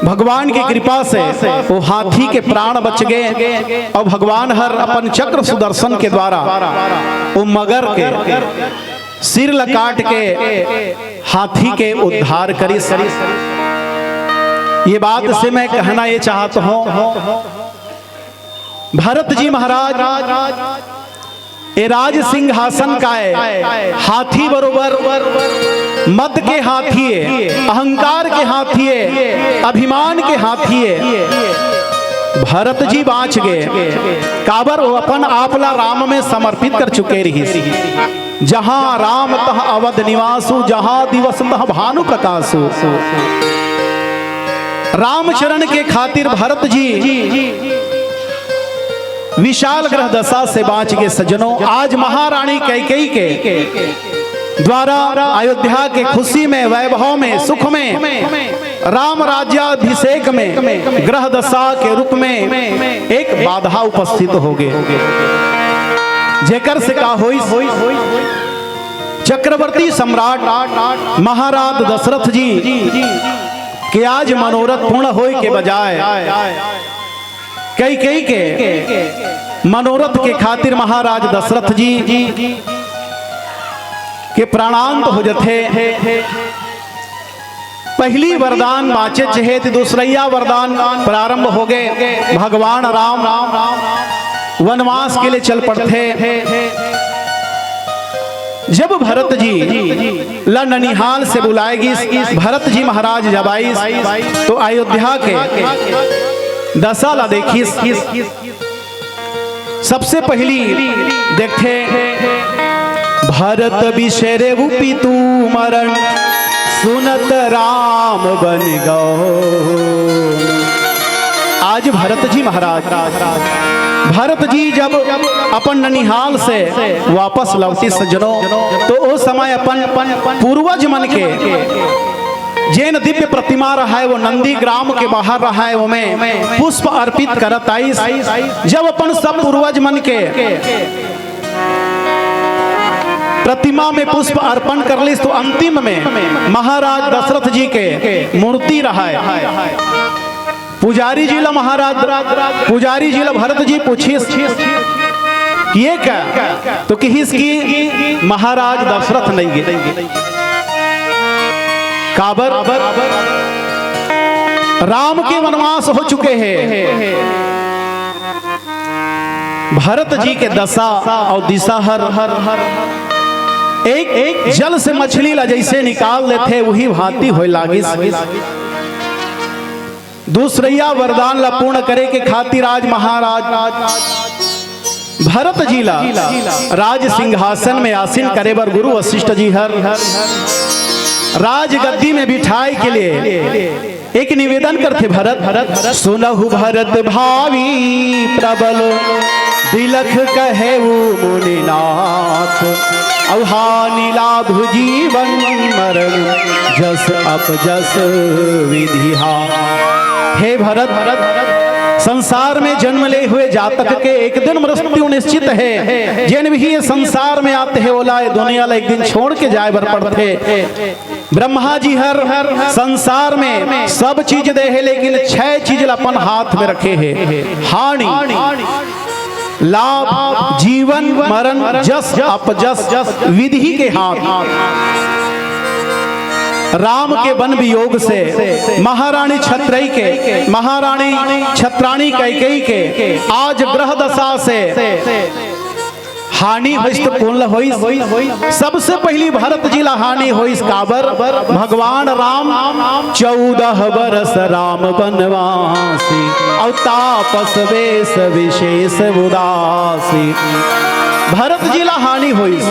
भगवान की कृपा से वो हाथी के प्राण बच गए अउ भगवान हर अपन चक्र सुदर्शन के द्वारा वो मगर के सिर ला काट के हाथी के उद्धार करिस। ये बात से मैं कहना ये चाहत हूँ, भरत जी महाराज ए राज सिंहासन काय, हाथी बरोबर, मद के हाथी ए, अहंकार के हाथी ए, अभिमान के हाथी ए। भरत जी बाँच गे, काबर वो अपन आप ला राम में समर्पित कर चुके रिहिस। जहाँ राम तहाँ अवध निवासु, जहाँ दिवस तहाँ भानु प्रकाशु। रामचरण के खातिर भरत जी विशाल ग्रह दशा से बाँच गे सज्जनों। आज महारानी कैकेयी के द्वारा अयोध्या के खुशी में, वैभव में, सुख में, राम राज्याभिषेक में ग्रह दशा के रूप में एक बाधा उपस्थित हो गे, जेकर से का होइस, चक्रवर्ती सम्राट महाराज दशरथ जी के आज मनोरथ पूर्ण होय के बजाय कैकेयी के मनोरथ के खातिर महाराज दशरथ जी के प्राणांत हो जथे। पहली वरदान बाँचे चहे त दूसरैया वरदान प्रारंभ हो गे। भगवान राम वनवास के लिए चल पड़थे। जब भरत जी ला ननिहाल से बुलाए गिस, भरत जी महाराज जब आइस तो अयोध्या के दशा ला देखिस। सबसे पहली देखथे, भरत बिसरेउ पितु मरण, सुनत राम बन गौ। आज भरत जी महाराज, भरत जी जब अपन ननिहाल से वापस लौटिस सज्जनों, तो ओ समय अपन पूर्वज मन के जेन दिव्य प्रतिमा रहय, वो नंदीग्राम के बाहर रहय, ओमे पुष्प अर्पित करत आइस। जब अपन सब पूर्वज मन के प्रतिमा में पुष्प अर्पण कर लिस, तो अंतिम में महाराज दशरथ जी के मूर्ति रहय। पुजारी जी ला महाराज, पुजारी जी ला भरत जी पूछिस कि ये का, तो किहिस कि महाराज दशरथ नइ गे। काबर? राम के वनवास हो चुके हे। भरत जी के दशा अउ दिशा हर एक, एक जल से मछली ला जइसे निकाल लेथे, उही भांति होय लागिस। दूसरइया वरदान ला पूर्ण करे के खातिर आज महाराज भरत जी ला राज सिंहासन में आसीन करे बर गुरु वशिष्ठ जी हर राजगद्दी में बिठाय के लिए एक निवेदन करथे भरत, भरत, भरत। सुनहु भरत भावी प्रबल, बिलख कहेउ मुनिनाथ। अउ हानि लाभ जीवन मरण, जस अपजस विधि हाथ। हे भरत, भरत, संसार में जन्म ले हुए जातक के एक दिन मृत्यु निश्चित हे। जेन भी ये संसार में आथे, ओला ये दुनिया ला एक दिन छोड़ के जाय बर पड़थे। ब्रह्मा जी हर संसार में सब चीज दे हे, लेकिन छै चीज ला अपन हाथ में रखे हे। हानि, लाभ, जीवन, मरण, जस, अपजस, विधि के हाथ। राम के वन वियोग से महारानी छत्रई के, महारानी छत्राणी कैकेयी के आज ग्रह दशा से हानि होइस तो कोन ला होइस? सबसे पहिली भरत जी ला हानि होइस। काबर? भगवान राम चौदह बरस राम बनवासी, अउ तापस वेश विशेष उदासी। भरत जी ला हानि होइस,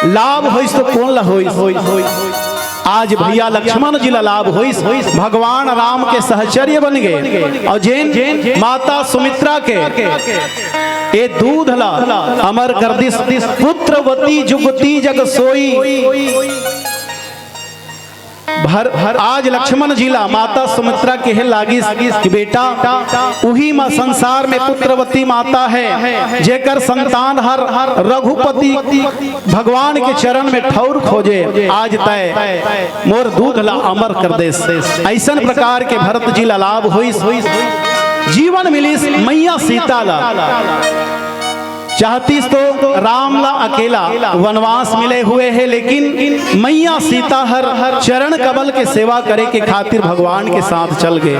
लाभ होइस तो कोन ला होइस? आज भैया लक्ष्मण जी ला लाभ होइस, भगवान राम के सहचर्य बन गे। अउ जेन माता सुमित्रा के ए दूध ला अमर कर दिस, पुत्रवती जुगति जग सोई। भर, भर, आज लक्ष्मण जी ला माता सुमित्रा कहे लागिस कि बेटा, उही मा संसार में पुत्रवती माता हे, जेकर संतान हर रघुपति भगवान के चरण में ठौर खोजे। आज तय मोर दूध ला अमर कर देस। अइसन प्रकार के भरत जी ला लाभ होइस, जीवन मिलिस मैया सीता ला। चाहतिस तो राम ला अकेला वनवास मिले हुए हे, लेकिन मैया सीता हर चरण कमल के सेवा करे के खातिर भगवान के साथ चल गे।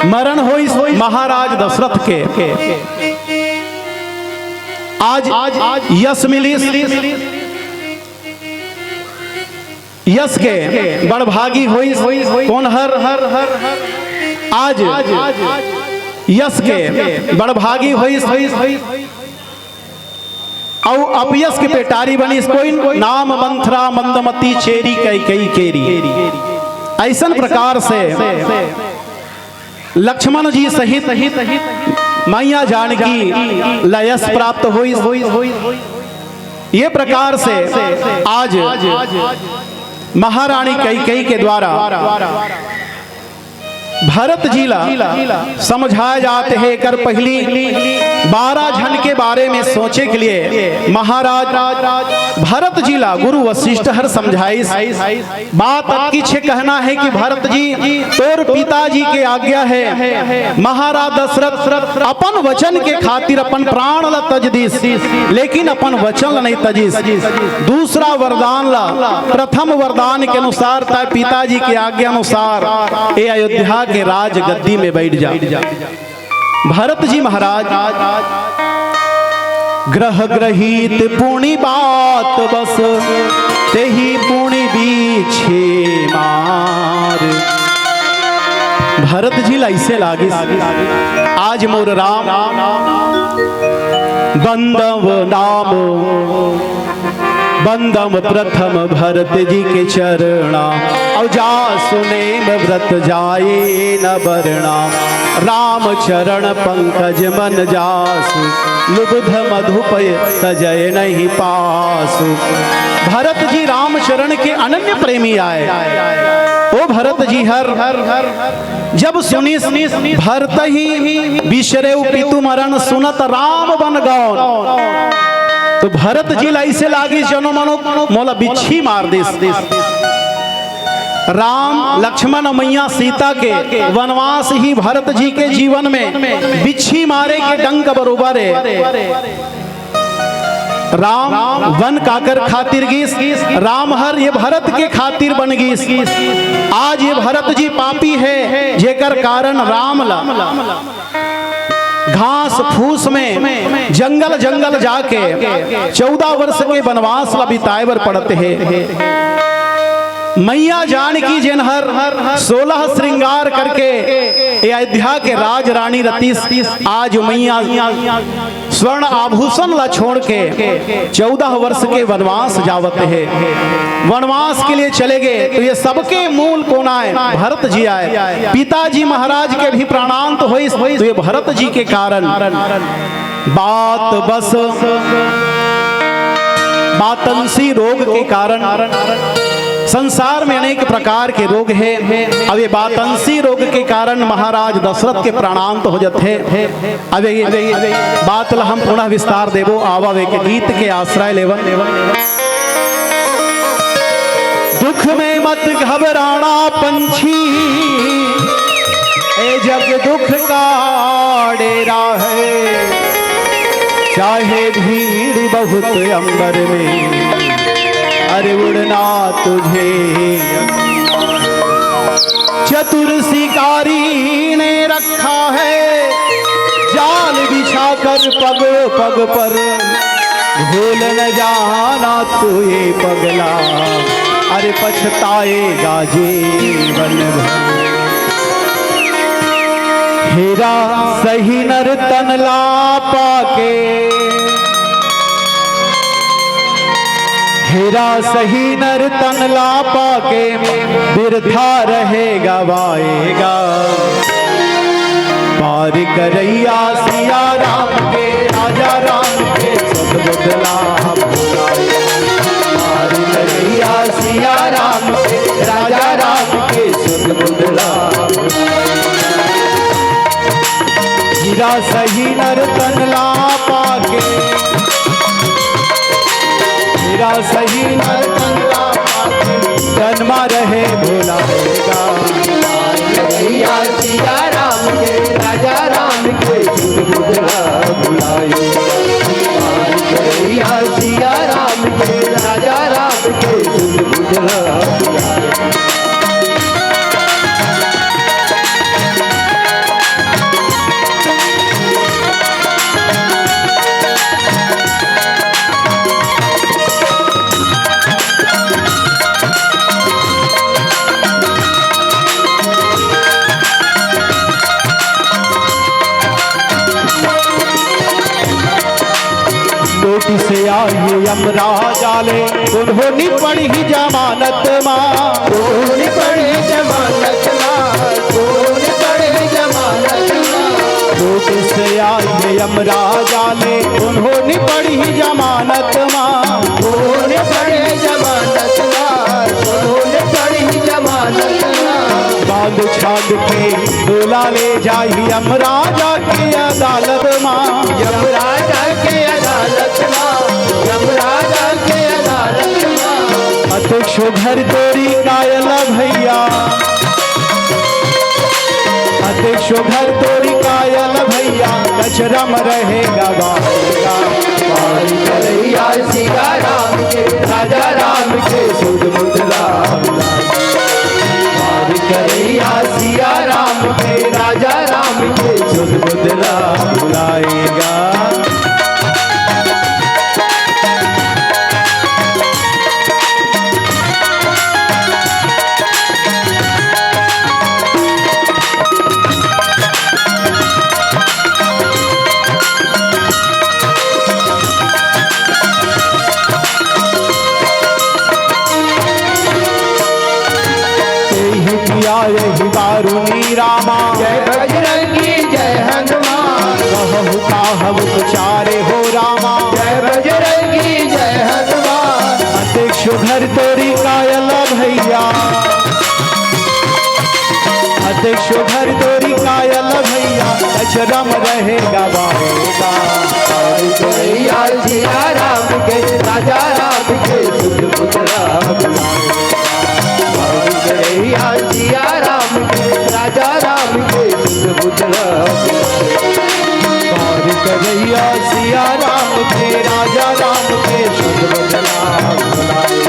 मरण होइस महाराज दशरथ के। आज यश मिलिस, यश के बड़भागी होइस। कोन हर? आज यश के बड़भागी होइस अउ अपयश के पेटारी बनिस। कोई? नाम मंथरा मंदमती चेरी कैकेयी केरी। अइसन प्रकार से लक्ष्मण जी सहित मैया जानकी ला यश प्राप्त होइस। ये प्रकार से आज महारानी कैकेयी के द्वारा भरत जी ला समझाय जात हे। एकर पहिली बारह झन के बारे में सोचे के लिए महाराज भरत जी ला गुरु वशिष्ठ हर समझाइस। बात अतकी छे कहना हे कि भरत जी, तोर पिताजी के आज्ञा हे, महाराज दशरथ अपन वचन के खातिर अपन प्राण ला तज दिस, लेकिन अपन वचन ला नहीं तजिस। दूसरा वरदान ला, प्रथम वरदान के अनुसार, तय पिताजी के आज्ञा अनुसार ए अयोध्या के राजगद्दी में बैठ जा। भरत जी महाराज, गृह गृहीत पुनि बात बस, तेहि पुनि बीछे मार। भरत जी ला अइसे लागिस, आज मोर राम बंदव नाम बंदम प्रथम भरत जी के चरणा, अउ जासु नेम व्रत जाए न बरना। राम चरण पंकज मन जासु, लुब्ध मधुपय तजय नहीं पासु। भरत जी राम चरण के अनन्य प्रेमी आय। ओ भरत जी हर जब सुनिस भरतहि बिसरेउ पितु मरण, सुनत राम बन गौन। तो भरत जी ला अइसे लागिस जनो मनो मोला बिच्छी मार दिस। राम, लक्ष्मण, मैया सीता के वनवास ही भरत जी के जीवन में बिच्छी मारे के डंक बरोबर हे। राम वन काकर खातिर गिस? राम हर ये भरत के खातिर बन गिस। आज ये भरत जी पापी हे, जेकर कारण राम ला घास फूस में, जंगल जंगल जाके चौदह वर्ष के वनवास ला बिताए बर पड़त हे। मैया जानकी जेन हर सोलह श्रृंगार करके ये अयोध्या के राज रानी रतिस, आज मैया स्वर्ण आभूषण ला छोड़ के चौदह वर्ष के वनवास जावत हे। वनवास के लिए चले गए तो ये सबके मूल कोन आय? भरत जी आय। पिताजी महाराज के भी प्राणांत होइस तो ये भरत जी के कारण। बात बस बातंसी रोग के कारण, संसार में अनेक प्रकार के रोग हे। अब ये बातंसी रोग के कारण महाराज दशरथ के प्राणांत हो जात हे। अब ये बात ला हम पुनः विस्तार देबो, आवा एक गीत के आश्रय लेवन। दुख में मत घबराना पंछी, ए जग दुख का डेरा है। चाहे भीड़ बहुत अंबर में, अरे उड़ना तुझे। चतुर शिकारी ने रखा है जाल बिछाकर पग पग पर, भूल न जाना तू ये पगला, अरे पछताएगा जीवन भर। हीरा सही नर तन ला पाके, हीरा सही नर तन ला पाके, बिरथा रहे गवाएगा। पार करैया सिया राम के, राजा राम के सतबुदला भुलाए। पार करैया सिया राम के, राजा राम के सतबुदला भुलाए। हीरा सही नर तन ला पाके, हीरा सही नर तन ला पाके, जन्मा रहे भुलाएगा। भैया सिया राम के, राजा राम के सुध बुधला भुलाए। भैया सिया राम के, राजा राम के सुध बुधला भुलाए। नोटिस आए यमराज आले, उन्होंने पढ़ी जमानत मा। उन्होंने पढ़ी जमानत मा, उन्होंने पढ़ी जमानत मा। नोटिस आए यमराज आले, उन्होंने पढ़ी जमानत मा। उन्होंने पढ़ी जमानत मा, उन्होंने पढ़ी जमानत मा। बांध छांद के डोला ले जाही यमराजा के अदालत मा। यमराजा के अदालत मा, यमराजा के अदालत मा। अतिक सुघर तोरी कायल भैया, अतिक सुघर तोरी कायल भैया, कचरम रहेगा बाबा। पार करैया सिया राम के, राजा राम के सुध बुधला। पार करैया सिया राम के, राजा राम के सुध बुधला भुलाएगा। तेहि पिया यहि दारुनी रामा। जय बजरंगी जय हनुमान। कहहु काहब उपचारे हो रामा। जय बजरंगी जय हनुमान। अतिक सुघर तोरी कायल भैया, अतिक सुघर तोरी कायल भैया, कचरम रहेगा बाबा। पार करैया सिया राम के, राजा राम के सुध बुधला भुलाए। पार करैया सिया राम के, राजा राम के सुध बुधला भुलाए। पार करैया सिया राम के, राजा राम के सुध बुधला भुलाए।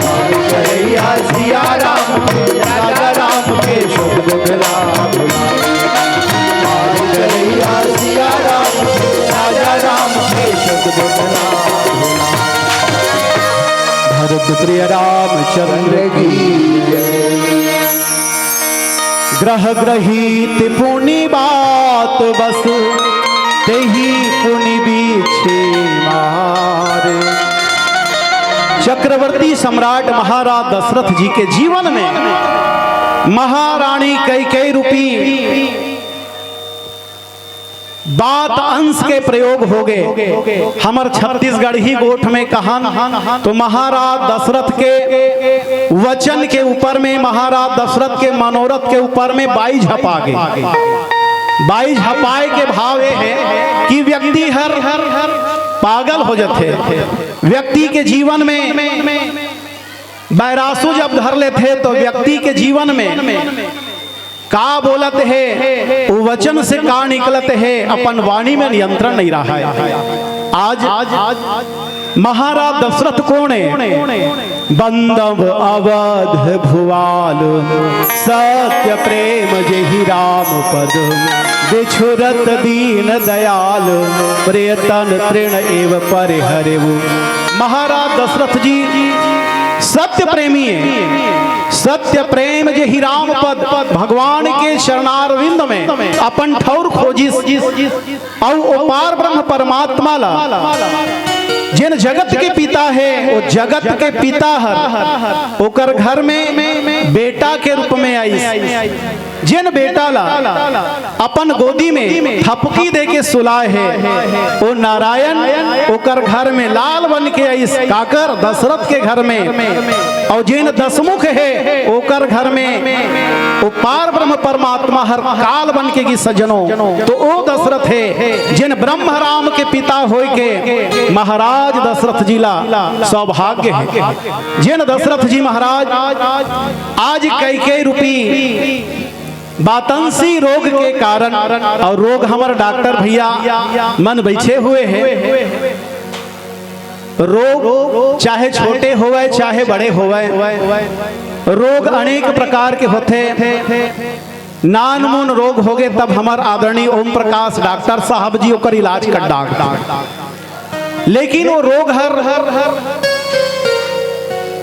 पार करैया सिया राम के, राजा राम के सुध बुधला भुलाए। पार करैया सिया ग्रह ग्रहित पुनि बात बस, तेहि पुनि बीछे मार। चक्रवर्ती सम्राट महाराज दशरथ जी के जीवन में महारानी कैकेयी रूपी बात अंश के प्रयोग होगे। हमर छत्तीसगढ़ी गोठ में कहन तो महाराज दशरथ के वचन के ऊपर में, महाराज दशरथ के मनोरथ के ऊपर में बाई झपा गे। बाई झपाए के भाव ये है कि व्यक्ति हर पागल हो जाथे। व्यक्ति के जीवन में बैरासू जब धर लेथे तो व्यक्ति के जीवन में का बोलत हे, वो वचन से का निकलत हे, अपन वाणी में नियंत्रण नहीं रहा है। आज महाराज दशरथ कोण है? बंदव अवध भुआल, सत्य प्रेम जेहि राम पद, बिछुरत दीन दयाल, प्रियतन तृण एव परिहरेउ। महाराज दशरथ जी सत्य प्रेमी है। सत्य प्रेम जेहि राम पद, भगवान के चरणारविंद में अपन ठौर खोजिस। अउ ओ पार ब्रह्म परमात्मा ला, जेन जगत के पिता है, वो जगत के पिता हर ओकर घर में बेटा के रूप में आइस। जेन बेटा ला अपन गोदी में थपकी दे के सुलाए है, वो नारायण ओकर घर में लाल बन के आइस। काकर? दशरथ के घर में। अउ जेन दशमुख हे, ओकर घर में ओ पार ब्रह्म परमात्मा हर काल बन के गिस सज्जनो। तो ओ दशरथ हे, जेन ब्रह्म राम के पिता होय के महाराज दशरथ जी ला सौभाग्य हे। जेन दशरथ जी महाराज आज कैकेयी रूपी बातंसी रोग के कारण, अउ रोग हमर डॉक्टर भैया मन बैठे हुए हैं, रोग चाहे छोटे होवय, चाहे बड़े होवय, रोग अनेक प्रकार के होथे। नानमुन रोग होगे, तब हमर आदरणीय ओम प्रकाश डॉक्टर साहब जी ओकर इलाज कर डाक। लेकिन वो रोग हर, हर, हर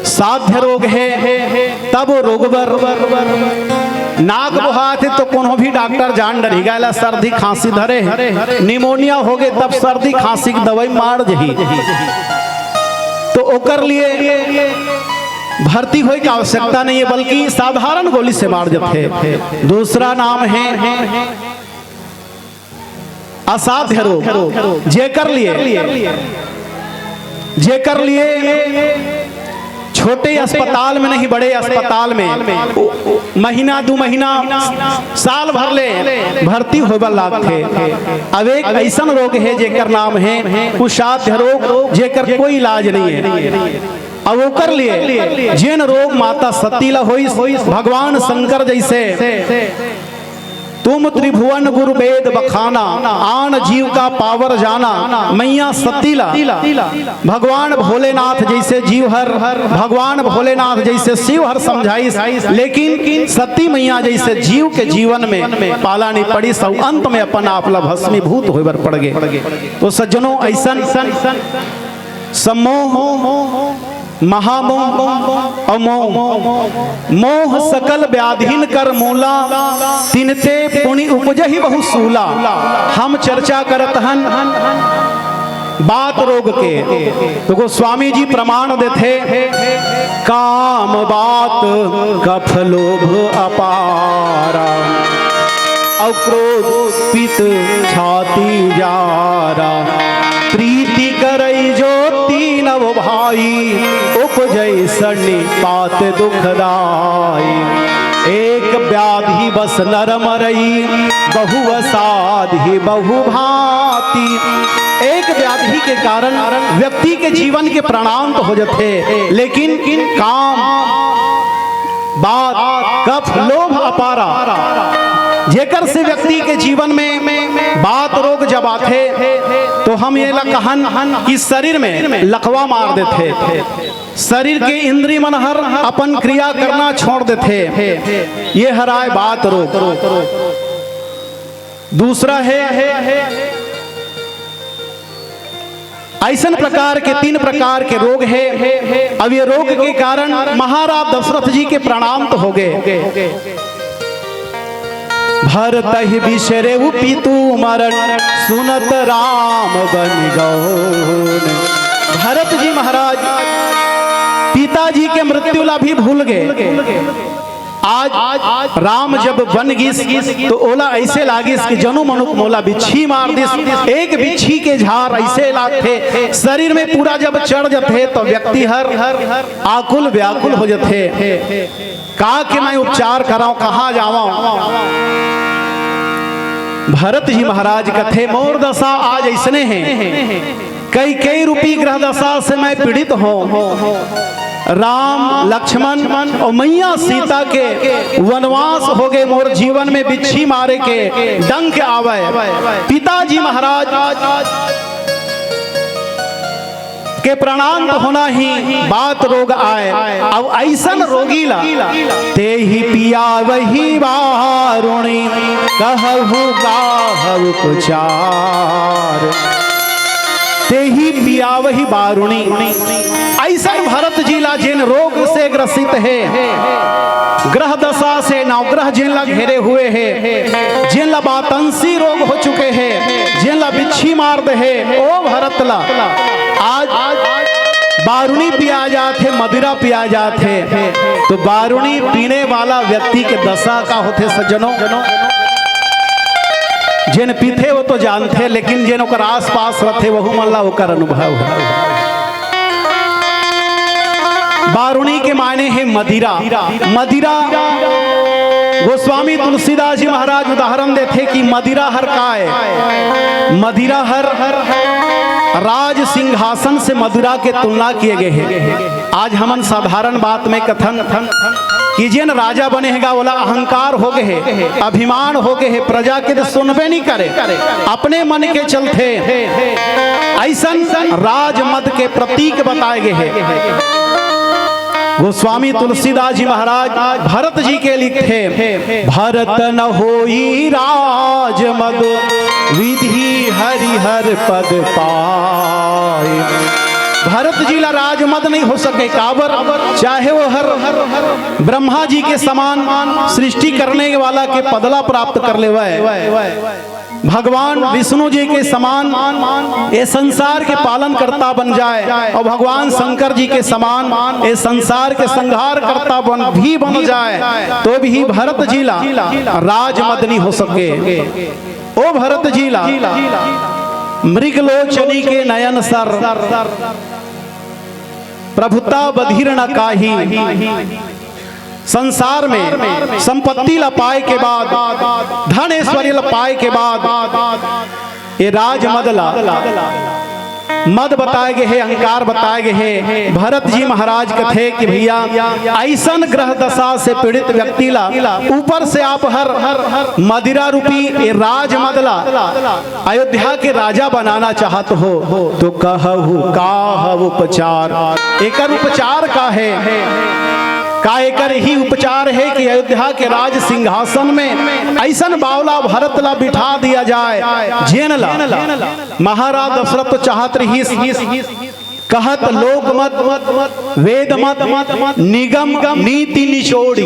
साध्य रोग हे, तब वो रोग बर नाक बोहात हे तो कोनो भी डॉक्टर जान डरही, गायला सर्दी खांसी धरे हे, निमोनिया होगे तब सर्दी खांसी के दवाई मार जही। तो ओकर लिए भर्ती होए के आवश्यकता नहीं है, बल्कि साधारण गोली से मार जथे। दूसरा नाम है असाध्य रोग, जेकर लिए, जेकर लिए छोटे अस्पताल में नहीं, बड़े अस्पताल में महीना दू महीना, साल भर ले भर्ती होय बर लागथे। अब एक ऐसन रोग हे जेकर नाम हे कुसाध्य रोग, जेकर कोई इलाज नहीं है। अब ओकर लिए जेन रोग माता सती ला होइस, भगवान शंकर जैसे तुम त्रिभुवन गुरु वेद बखाना, आन जीव का पावर जाना। मैया सती ला भगवान भोलेनाथ जैसे जीव हर, भगवान भोलेनाथ जैसे शिव हर समझाइस, लेकिन सती मैया जैसे जीव के जीवन में पाला नहीं पड़िस, अउ अंत में अपन आप ला भस्मीभूत होय बर पड़ गे। तो सज्जनों, ऐसन सम्मोह, महामोह अउ मोह, मोह सकल व्याधिन कर मूला, तिनते पुनि उपजहि बहु सूला। हम चर्चा करत हन बात रोग के, तो गोस्वामी जी प्रमाण देथे, काम बात कफ लोभ अपारा, अउ क्रोध पित छाती जारा, प्रीति करई जो तीनव भाई, उपजै सन्निपात दुखदाई। एक व्याधि बस नर मरई, बहु असाध्य बहु भांति। एक व्याधि के कारण व्यक्ति के जीवन के प्राणांत हो जथे, लेकिन काम बात कफ लोभ अपारा, जेकर से व्यक्ति के जीवन में बात रोग जब आथे, तो हम ये ला कहन कि शरीर में लकवा मार देथे। शरीर के इंद्री मन हर अपन क्रिया करना छोड़ देथे। ये हराय बात रोग। दूसरा है ऐसन प्रकार के, तीन प्रकार के रोग है। अब ये रोग के कारण महाराज दशरथ जी के प्राणांत हो गए। भरतहि बिसरेउ पितु मरण, सुनत राम बनि गौन। भरत जी महाराज पिताजी के मृत्यु ला भी भूल गए। आज राम जब बन गिस तो ओला ऐसे लागिस कि जनु मनुख मोला बिच्छी मार दिस। एक बिच्छी के झार ऐसे लागथे, शरीर में पूरा जब चढ़ जथे तो व्यक्ति हर आकुल व्याकुल हो जथे। का के मैं उपचार कराऊं, कहाँ जाऊं? भरत जी महाराज कथे, मोर दशा आज ऐसने हे, कई कई रूपी ग्रह दशा से मैं पीड़ित हूँ। राम, लक्ष्मण और मैया सीता के वनवास हो गए, मोर जीवन में बिच्छी मारे के डंक आवे। पिताजी महाराज के प्राणांत होना ही बात रोग आए। अब ऐसन रोगी ला तेहि पियावहि बारुणी, कहहु काह उपचार। तेहि पियावहि बारुणी। ऐसन भरत जी ला जेन रोग से ग्रसित हे, ग्रह दशा से नवग्रह जेन ला घेरे हुए हे, जेन ला बातंसी रोग हो चुके हे, जेन ला बिच्छी मार दे हे, ओ भरत ला आज बारुणी पिया जात हे, मदिरा पिया जात हे। तो बारुणी पीने वाला व्यक्ति के दशा का होथे सज्जनों? जेन पीथे वो तो जानथे, लेकिन जेन ओकर आसपास रथे वहू मन ला ओकर अनुभव हे। बारुणी के माने हे मदिरा। मदिरा, गोस्वामी तुलसीदास जी महाराज उदाहरण देथे कि मदिरा हर काय, मदिरा हर राज सिंहासन से मदिरा के तुलना किए गए हे। आज हमन साधारण बात में कथन कि जेन राजा बने हे गा, ओला अहंकार हो गए हे, अभिमान हो गए हे, प्रजा के तो सुनबे नहीं करे, अपने मन के चलथे। ऐसन राजमद के प्रतीक बताए गए हे। गोस्वामी तुलसीदास जी महाराज भरत जी के लिखथे, भरत न होई राजमद, विधि हरिहर पद पाए। भरत जी ला राजमद नहीं हो सके, काबर? चाहे वो हर ब्रह्मा जी के समान सृष्टि करने वाला के पदला प्राप्त कर लेवे, भगवान विष्णु जी के समान ये संसार के पालन करता बन जाए और भगवान शंकर जी के समान ये संसार के संहार करता बन भी बन जाए, तो भी भरत जी ला राजमद नहीं हो सके। ओ भरत जी ला मृगलोचनी के नयन सर, प्रभुता बधिर न काही। संसार में संपत्ति ला पाए के बाद, धन ऐश्वर्य ला पाए के बाद, ये राज मद ला मद बताए गए हे, अहंकार बताए गए हे। भरत जी महाराज कथे कि भैया, ऐसन ग्रह दशा से पीड़ित व्यक्ति ला ऊपर से आप हर मदिरा रूपी ये राज मद ला अयोध्या के राजा बनाना चाहत हो तो कहहु काह उपचार। एकर उपचार का हे? का एकर ही उपचार हे कि अयोध्या के राज सिंहासन में ऐसन बावला भरत ला बिठा दिया जाए, जेन ला महाराज दशरथ तो चाहत रहिस, कहत लोक मत, वेद मत, निगम नीति निचोड़ी।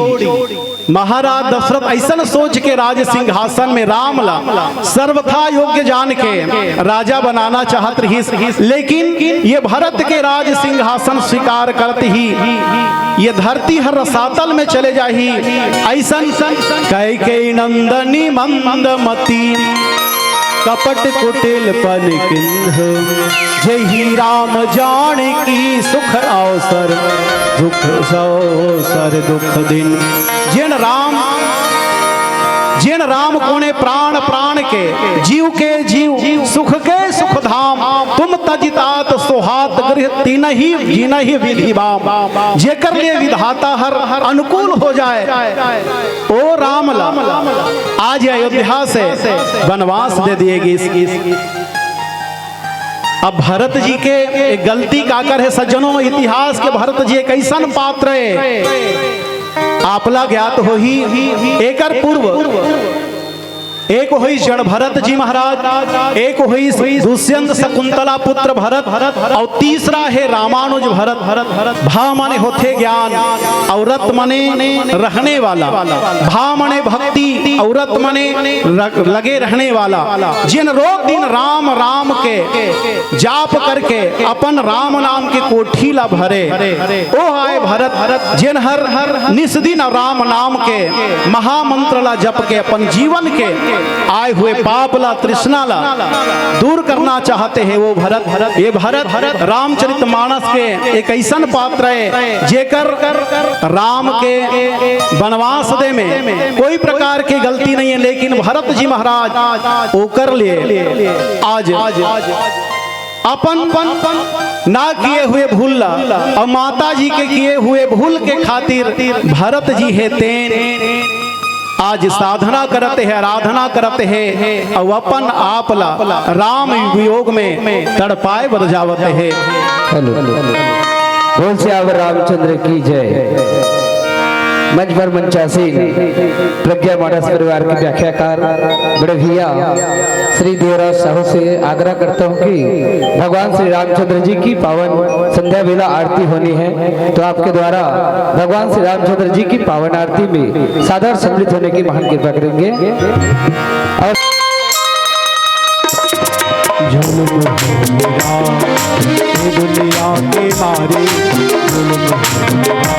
महाराज दशरथ ऐसन सोच के राज सिंहासन में राम ला सर्वथा योग्य जान के राजा बनाना चाहत रहिस, लेकिन ये भरत के राज सिंहासन स्वीकार करत ही ये धरती हर रसातल में चले जाही। ऐसन कैकेयी नंदनी मंदमती, कपट कुटिल पन किंध, जेहि राम जानकी सुख अवसर, दुख अवसर दुख दिन। जेन राम, जेन राम कोने प्राण प्राण के, जीव के जीव, सुख के सुख धाम, तुम तजि तात सोहात गृह तिनहि जिनहि विधि बाम। जेकर लिए विधाता हर अनुकूल हो जाए, ओ राम ला आज अयोध्या से वनवास दे दिए गिस। अब भरत जी के एक गलती काकर हे सज्जनों, इतिहास के भरत जी एक ऐसन पात्र हे, आपला ज्ञात होही। एकर पूर्व एक होइस जड़ भरत जी महाराज, एक होइस दुष्यंत शकुंतला पुत्र भरत, अउ तीसरा हे रामानुज भरत। भा माने होथे ज्ञान, अउ रत माने रहने वाला। भा माने भक्ति, अउ रत माने र-, लगे रहने वाला। जेन रोज दिन राम राम के जाप करके अपन राम नाम के कोठी ला भरे, ओ आय भरत, जेन हर निस दिन राम नाम के महामंत्र ला जप के अपन जीवन के आए हुए पाप ला, तृष्णा ला दूर करना चाहते हैं वो भरत। ये भरत रामचरित मानस के एक ऐसन पात्र है, जेकर राम के वनवास दे में कोई प्रकार की गलती नहीं है, लेकिन भरत जी महाराज ओकर लिए आज अपन ना किए हुए भूल ला अउ माता जी के किए हुए भूल के खातिर भरत जी हे तेन आज साधना करत हे, आराधना करत हे अउ अपन आप ला राम वियोग में तड़पाए बर जावत हे। हेलो, बोल सियावर रामचंद्र की जय। मंच पर मंचासीन प्रज्ञा मानस परिवार के व्याख्याकार बड़े भैया श्री देवराज साहू से आग्रह करता हूँ कि भगवान श्री रामचंद्र जी की पावन संध्या बेला आरती होनी है, तो आपके द्वारा भगवान श्री रामचंद्र जी की पावन आरती में सादर सम्मिलित होने की महान कृपा करेंगे। और जुल्म हो मेरा, ये दुनिया के मारे, जुल्म हो मेरा,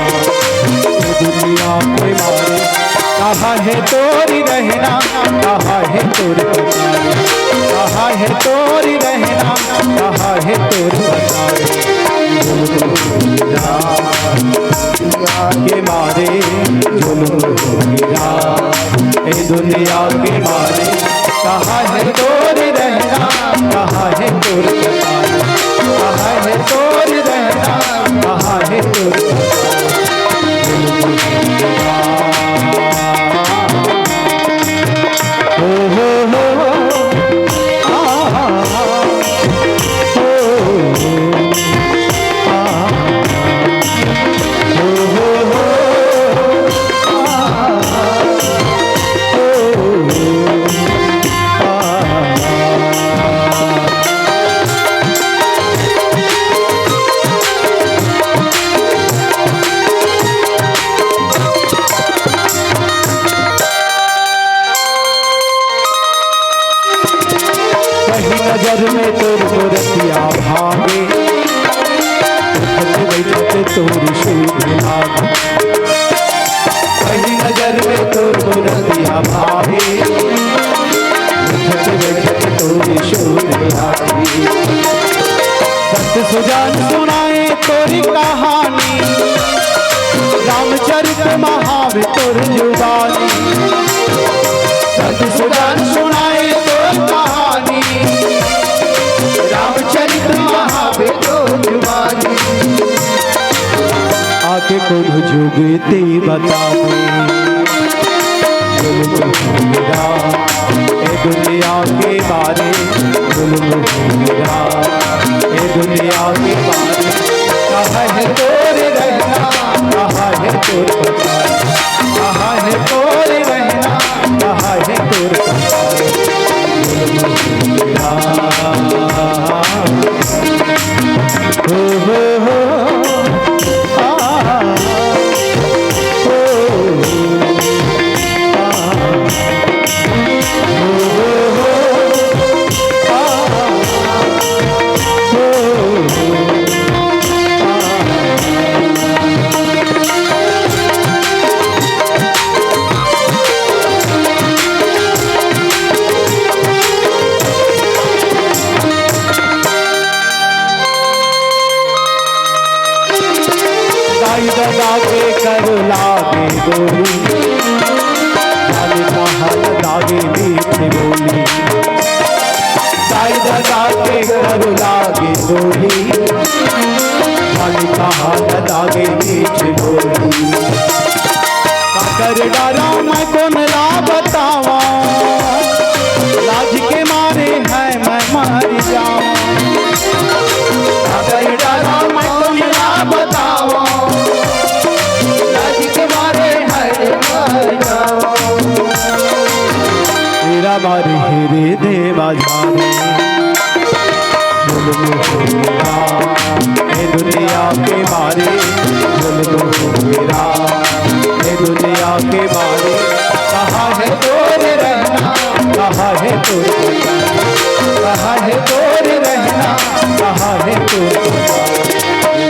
ये दुनिया के मारे। कहाँ है तोरी रहना, कहाँ है तोरी पनारे, कहाँ है तोरी रहना, कहाँ है तोरी पनारे। जुल्म हो मेरा, दुनिया के मारे, जुल्म हो मेरा, ए दुनिया के मारे। कहाँ है तोरी रहना, कहाँ है तोरी पनारे, कहाँ है तोरी रहना, कहाँ है तोरी पनारे। ओ हो हो, आ, आ, आ, ओ, आ, ओ हो हो, आ, आ, ओ, आ, आ। पहली नजर में तोर मूरतिया भावे, उठत बैठत तोर सुध लागे। पहली नजर में तोर मूरतिया भावे, उठत बैठत तोर सुध लागे। सत सुजान सुनाए तोरी कहानी, रामचरित महावे तोर जुबानी। सत सुजान सुनाए तोर कहानी, रामचरित महावे तोर जुबानी। आके कोनो जुगती बता दे। जुल्म हो मेरा, ए दुनिया के मारे, जुल्म हो मेरा, ए दुनिया के मारे। कहाँ है तोर रहना, कहाँ है तोर पनारे, कहाँ है तोर रहना, कहाँ है तोर पनारे। जुल्म हो मेरा, ओ हो हो। दाई ददा के कर लागे गोरी, लाल कहा लागे मीठ बोली। दाई ददा के कर लागे गोरी, लाल कहा लागे मीठ बोली। काकर डारा मैं कोन ला बतावा, लाज के मारे है मैं मर जावा। काकर डारा मैं कोन ला बतावा, लाज के मारे है मर जावा। तेरा हमारे हृदय बाजारे जुल्म हो मेरा, ये दुनिया के मारे जुल्म हो मेरा, ये दुनिया के मारे। कहाँ है तोरे रहना, कहाँ है तोरे, कहाँ है तोरे रहना, कहाँ है तोरे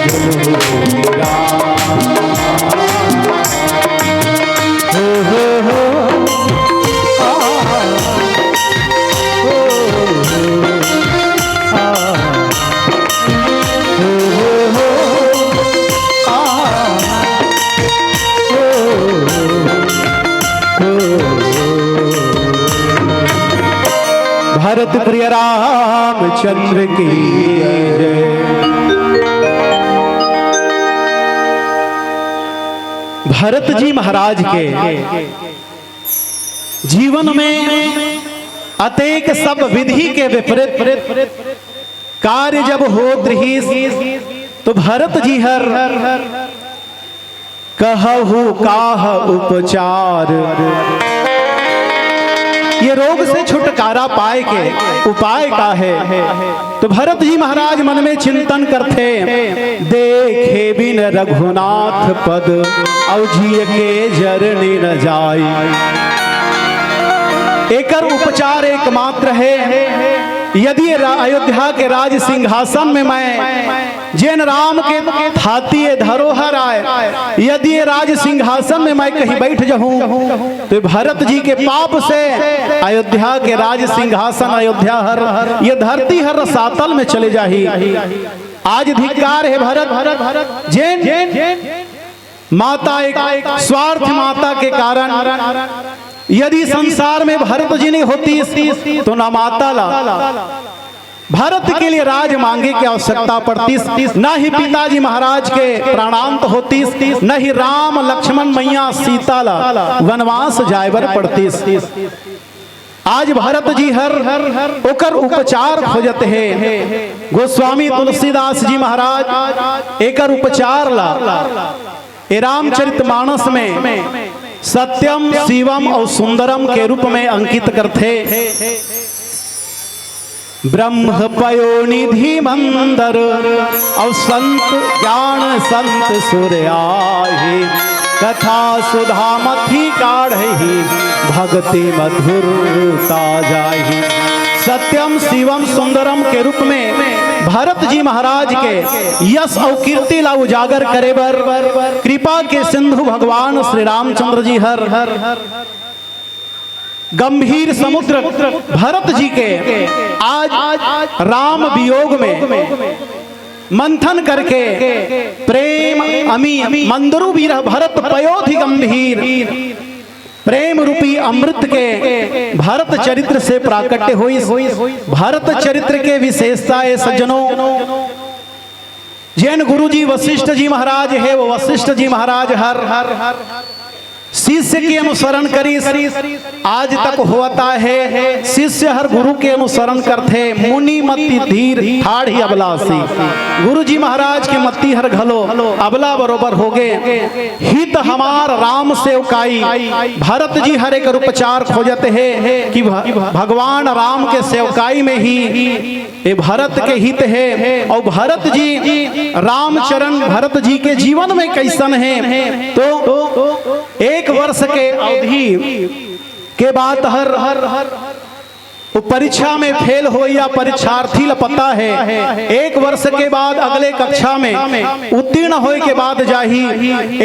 जुल्म हो मेरा। हो, हो, हो। भरत प्रिय रामचंद्र की जय। भरत जी महाराज के जीवन में अतेक सब विधि के विपरीत कार्य जब होत रिहिस, तो भरत जी हर कहहु काह उपचार, ये रोग से छुटकारा पाए के उपाय का है? तो भरत जी महाराज मन में चिंतन करथे, देखे बिन रघुनाथ पद, अउ जिय के जरनी न जाय। एकर उपचार एकमात्र है, यदि रा-, अयोध्या के राज सिंहासन में मैं, जेन राम के थाती ए धरोहर आय, यदि ये राज सिंहासन में मैं कहीं बैठ जाहूं, तो भरत जी के पाप से अयोध्या के राज सिंहासन, अयोध्या हर, ये धरती हर रसातल में चले जाही। आज धिक्कार है भरत, जेन माता एक स्वार्थ माता के कारण यदि संसार में भरत जी नहीं होतीस, तो ना माता ला भरत के लिए राज मांगे की आवश्यकता पड़तीस, न ही पिताजी महाराज के प्राणांत होतीस, न ही राम लक्ष्मण मैया सीता ला वनवास जाय बर पड़तीस। आज भरत जी हर ओकर उपचार खोजत हे। गोस्वामी तुलसीदास जी महाराज एकर उपचार ला ए रामचरित मानस में सत्यम, शिवम अउ सुंदरम के रूप में अंकित करथे। ब्रह्म पयो निधि मंदर, अउ संत ज्ञान संत सुर आहि। कथा सुधा मथि काढ़ही, भगति मधुरता जाहि। सत्यम, शिवम, सुंदरम के रूप में भरत जी महाराज के यश अउ कीर्ति ला उजागर करे बर कृपा के सिंधु भगवान श्री रामचंद्र जी हर गंभीर समुद्र भरत जी के आज राम वियोग में मंथन करके प्रेम अमी मंदरु विरह भरत पयो निधि गंभीर प्रेम रूपी अमृत के भरत चरित्र से प्राकट्य होइस। भरत चरित्र के विशेषता ए सज्जनों, जेन गुरु जी वशिष्ठ जी महाराज हे, वो वशिष्ठ जी महाराज हर शिष्य के अनुसरण करिस, आज तक होता है। शिष्य हर गुरु के अनुसरण करथे। मुनि मति धीर ठाढ़ी अबलासी, गुरु जी महाराज के मति हर घलो अबला बरोबर होगे। हित हमार राम सेवकाई, भरत जी हर एकर उपचार खोजत हे कि भ-, भगवान राम के सेवकाई में ही ए भरत के हित हे। अउ भरत जी, रामचरण भरत जी के जीवन में कैसन हे, तो एक वर्ष के अवधि के बाद हर वो परीक्षा में फेल होय या परीक्षार्थी ल पता हे, एक वर्ष के बाद अगले कक्षा में उत्तीर्ण होय के बाद जाही,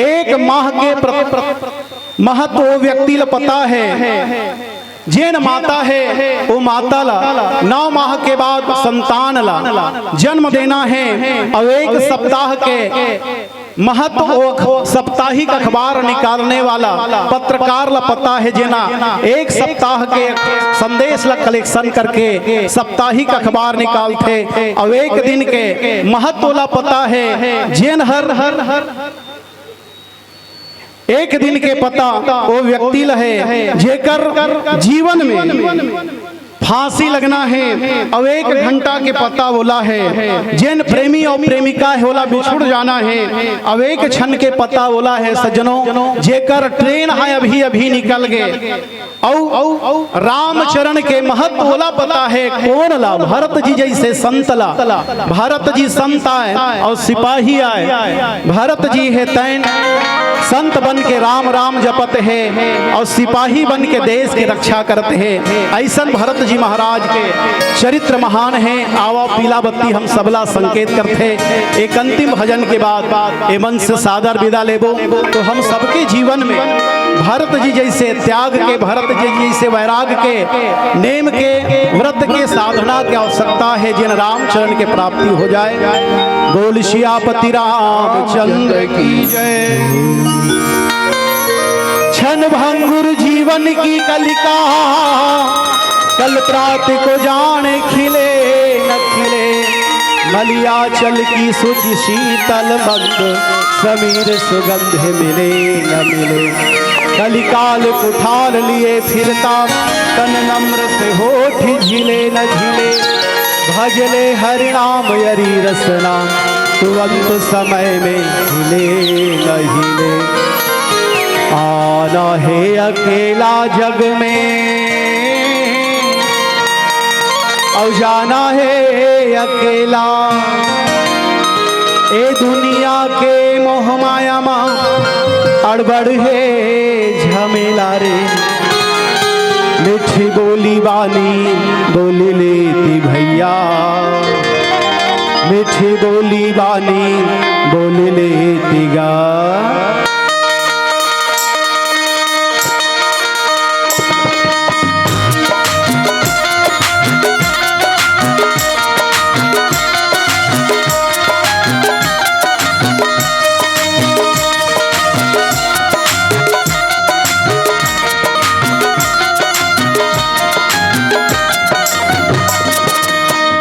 एक माह के प्र-, प्र-, महत्व वो व्यक्ति ल पता हे। जेन माता हे, वो माता ला नौ माह के बाद संतान ला जन्म देना हे। अउ एक सप्ताह के महत्व, वो अख-, साप्ताहिक अखबार निकालने वाला पत्रकार ला पता हे, जेना एक सप्ताह के संदेश ला कलेक्शन करके साप्ताहिक अखबार निकालथे। अउ एक दिन के महत्व ला पता हे, जेन हर एक दिन के पता वो व्यक्ति ल हे, जेकर जीवन में फांसी लगना हे, अउ एक घंटा के पता ओला हे। जेन प्रेमी अउ प्रेमिका हे, ओला बिछुड़ जाना हे, अउ एक क्षण के पता ओला हे। सज्जनों, जेकर ट्रेन हे अभी अभी निकल गे, अउ रामचरण के महत्व ओला पता हे। कोन ला? भरत जी जइसे संत ला। भरत जी संत आय अउ सिपाही आय। भरत जी हे तैं संत बन के राम राम जपत हे अउ सिपाही बन के देश के रक्षा करत हे। अइसन भरत जी महाराज के चरित्र महान हे। आवा पीला बत्ती हम सबला संकेत करथे। एक अंतिम भजन के बाद ए मंच से सादर विदा लेबो। तो हम सबके जीवन में भरत जी जइसे त्याग के, भरत जी जइसे वैराग के, नेम के, व्रत के, साधना के आवश्यकता हे, जेन रामचरण के प्राप्ति हो जाय। बोल सियापति रामचंद्र की जय। क्षण भंगुर जीवन की कलिका, कल प्रात को जाने खिले न खिले। मलियाचल की सुझ शीतल मंद, समीर सुगंध मिले न मिले। कलिकाल कुठार लिए फिरता, तन नम्र से होठ झिले न झिले। भजले हरि नाम यरी रसना, तुरंत समय में हिले न हिले। आना हे अकेला जग में, अउ जाना हे अकेला। ए दुनिया के मोह माया मा अड़बड़ हे झमेला रे। मीठी बोली बानी बोल लेती भैया, मीठी बोली बानी बोल लेती गा।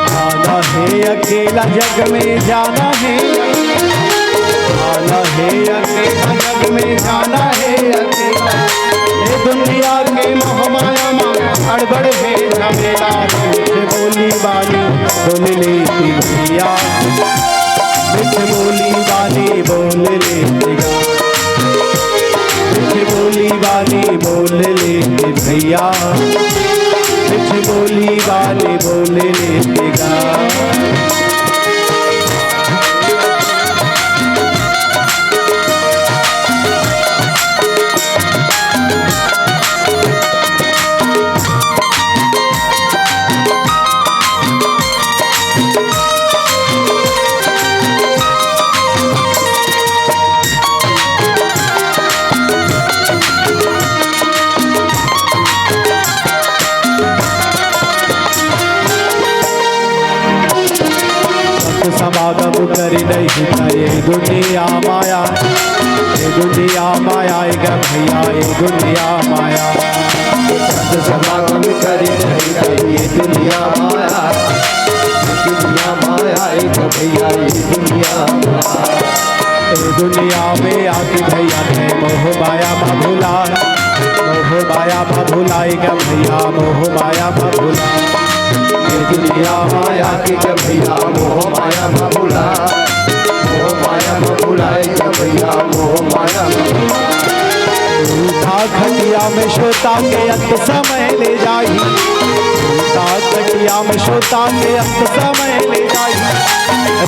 जाना हे अकेला जग में जाना हे, जाना हे अकेला जग में जाना हे अकेला। ए दुनिया के मोह माया मा अड़बड़ हे झमेला। मीठ बोली बानी बोल लेती भैया, मीठ बोली बानी बोल लेती गा। मीठ बोली बानी बोल लेती भैया, मीठ बोली बानी बोल लेती गा। संत समागम करी नहीं था ये दुनिया माया, ये दुनिया माया, ए गा भैया, ये दुनिया माया। संत समागम करी नहीं था ये दुनिया माया, ये दुनिया माया, ए गा भैया, ये दुनिया माया। ए दुनिया में आके भैया, मैं मोह माया मा भुला, मोह माया मा भुला, ए गा भैया, मोह माया मा भुला। ए दुनिया माया के गा भैया, मोह माया मा भुला, मोह माया मा भुला, ए गा भैया, मोह माया मा भुला। उठा खटिया में सोता के अंत समय ले जाही, उठा खटिया में सोता के अंत समय ले जाही।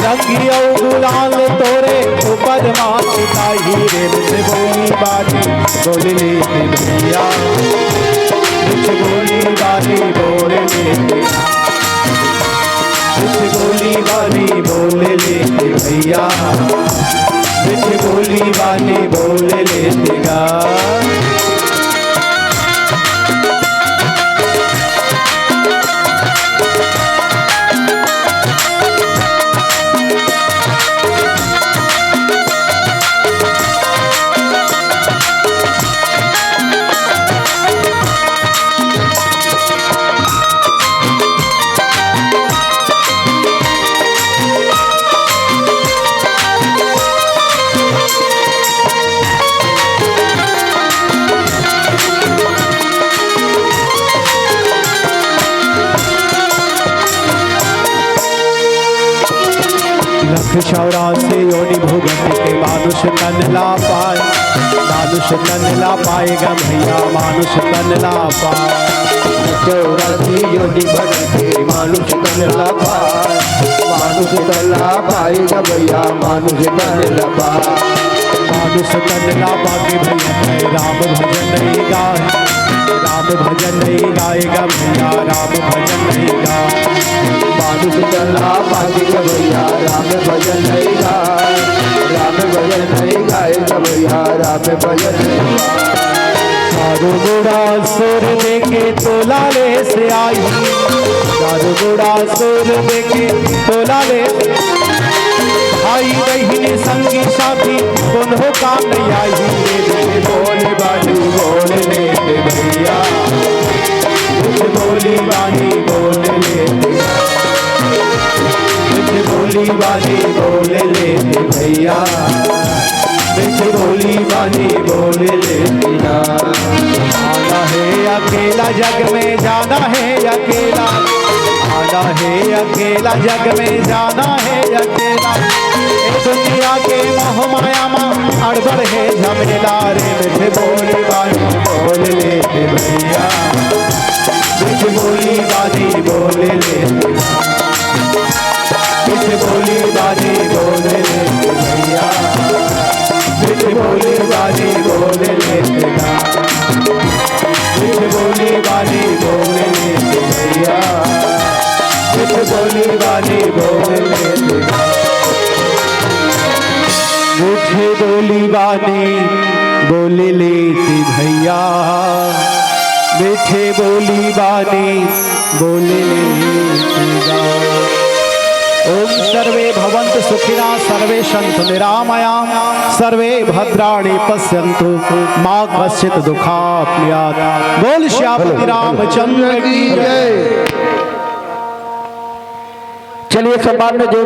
रंगी अउ गुलाल तोरे ऊपर मा छिटाही रे। मीठ बोली बानी बोल लेती भैया, मीठ बोली बानी बोल लेती, मीठ बोली बानी बोल लेती भैया, मीठ बोली बानी बोल लेती गा। लख चौरासी योनि भुगत के मानुष तन ला पाए, मानुष तन ला पाए गा भैया, मानुष तन ला पाए। चौरासी योनि भुगत के मानुष तन ला पाए, मानुष तन ला पाए गा भैया, मानुष तन ला पाए। मानुष तन ला पाके भैया, राम भजन नहीं गाए, राम भजन नहीं गाए गा भैया, राम भजन नहीं गाए। मानुष तन ला पाके गा भैया, राम भजन नहीं गाए, राम भजन नहीं गाए गा भैया, राम भजन नहीं गाए। चारों मुड़ा सुर देके तोला ले से आई, चारों मुड़ा सुर देके तोला ले से। भाई बहिनी संगी साथी कोनो काम नहीं आई। बोल बानी बोल लेते भैया, कुछ बोली बानी बोल लेते, कुछ बोली बानी बोल लेते भैया, कुछ बोली बानी बोल लेते ना। आना है अकेला जग में, जाना है अकेला, आना है अकेला जग में, जाना है अकेला। ए दुनिया के मोह माया मा अड़बड़ है झमेला रे। मीठे बोली बानी बोल लेते भैया, मीठे बोली बानी बोल लेते, मीठे बोली बानी बोल लेते भैया, मीठे बोली बानी बोल लेते ना। मीठे बोली बानी बोल लेते भैया, मीठे बोली बानी बोल लेते। मीठे बोली बानी बोल लेते भैया, मीठे बोली बानी बोल लेते गा। ओम सर्वे भवन्तु सुखिनः, सर्वे सन्तु निरामयाः, सर्वे भद्राणि पश्यन्तु, मा कश्चित् दुःखात् भयात्। बोल सियापति रामचंद्र की जय। चलिए, सम्मान में जो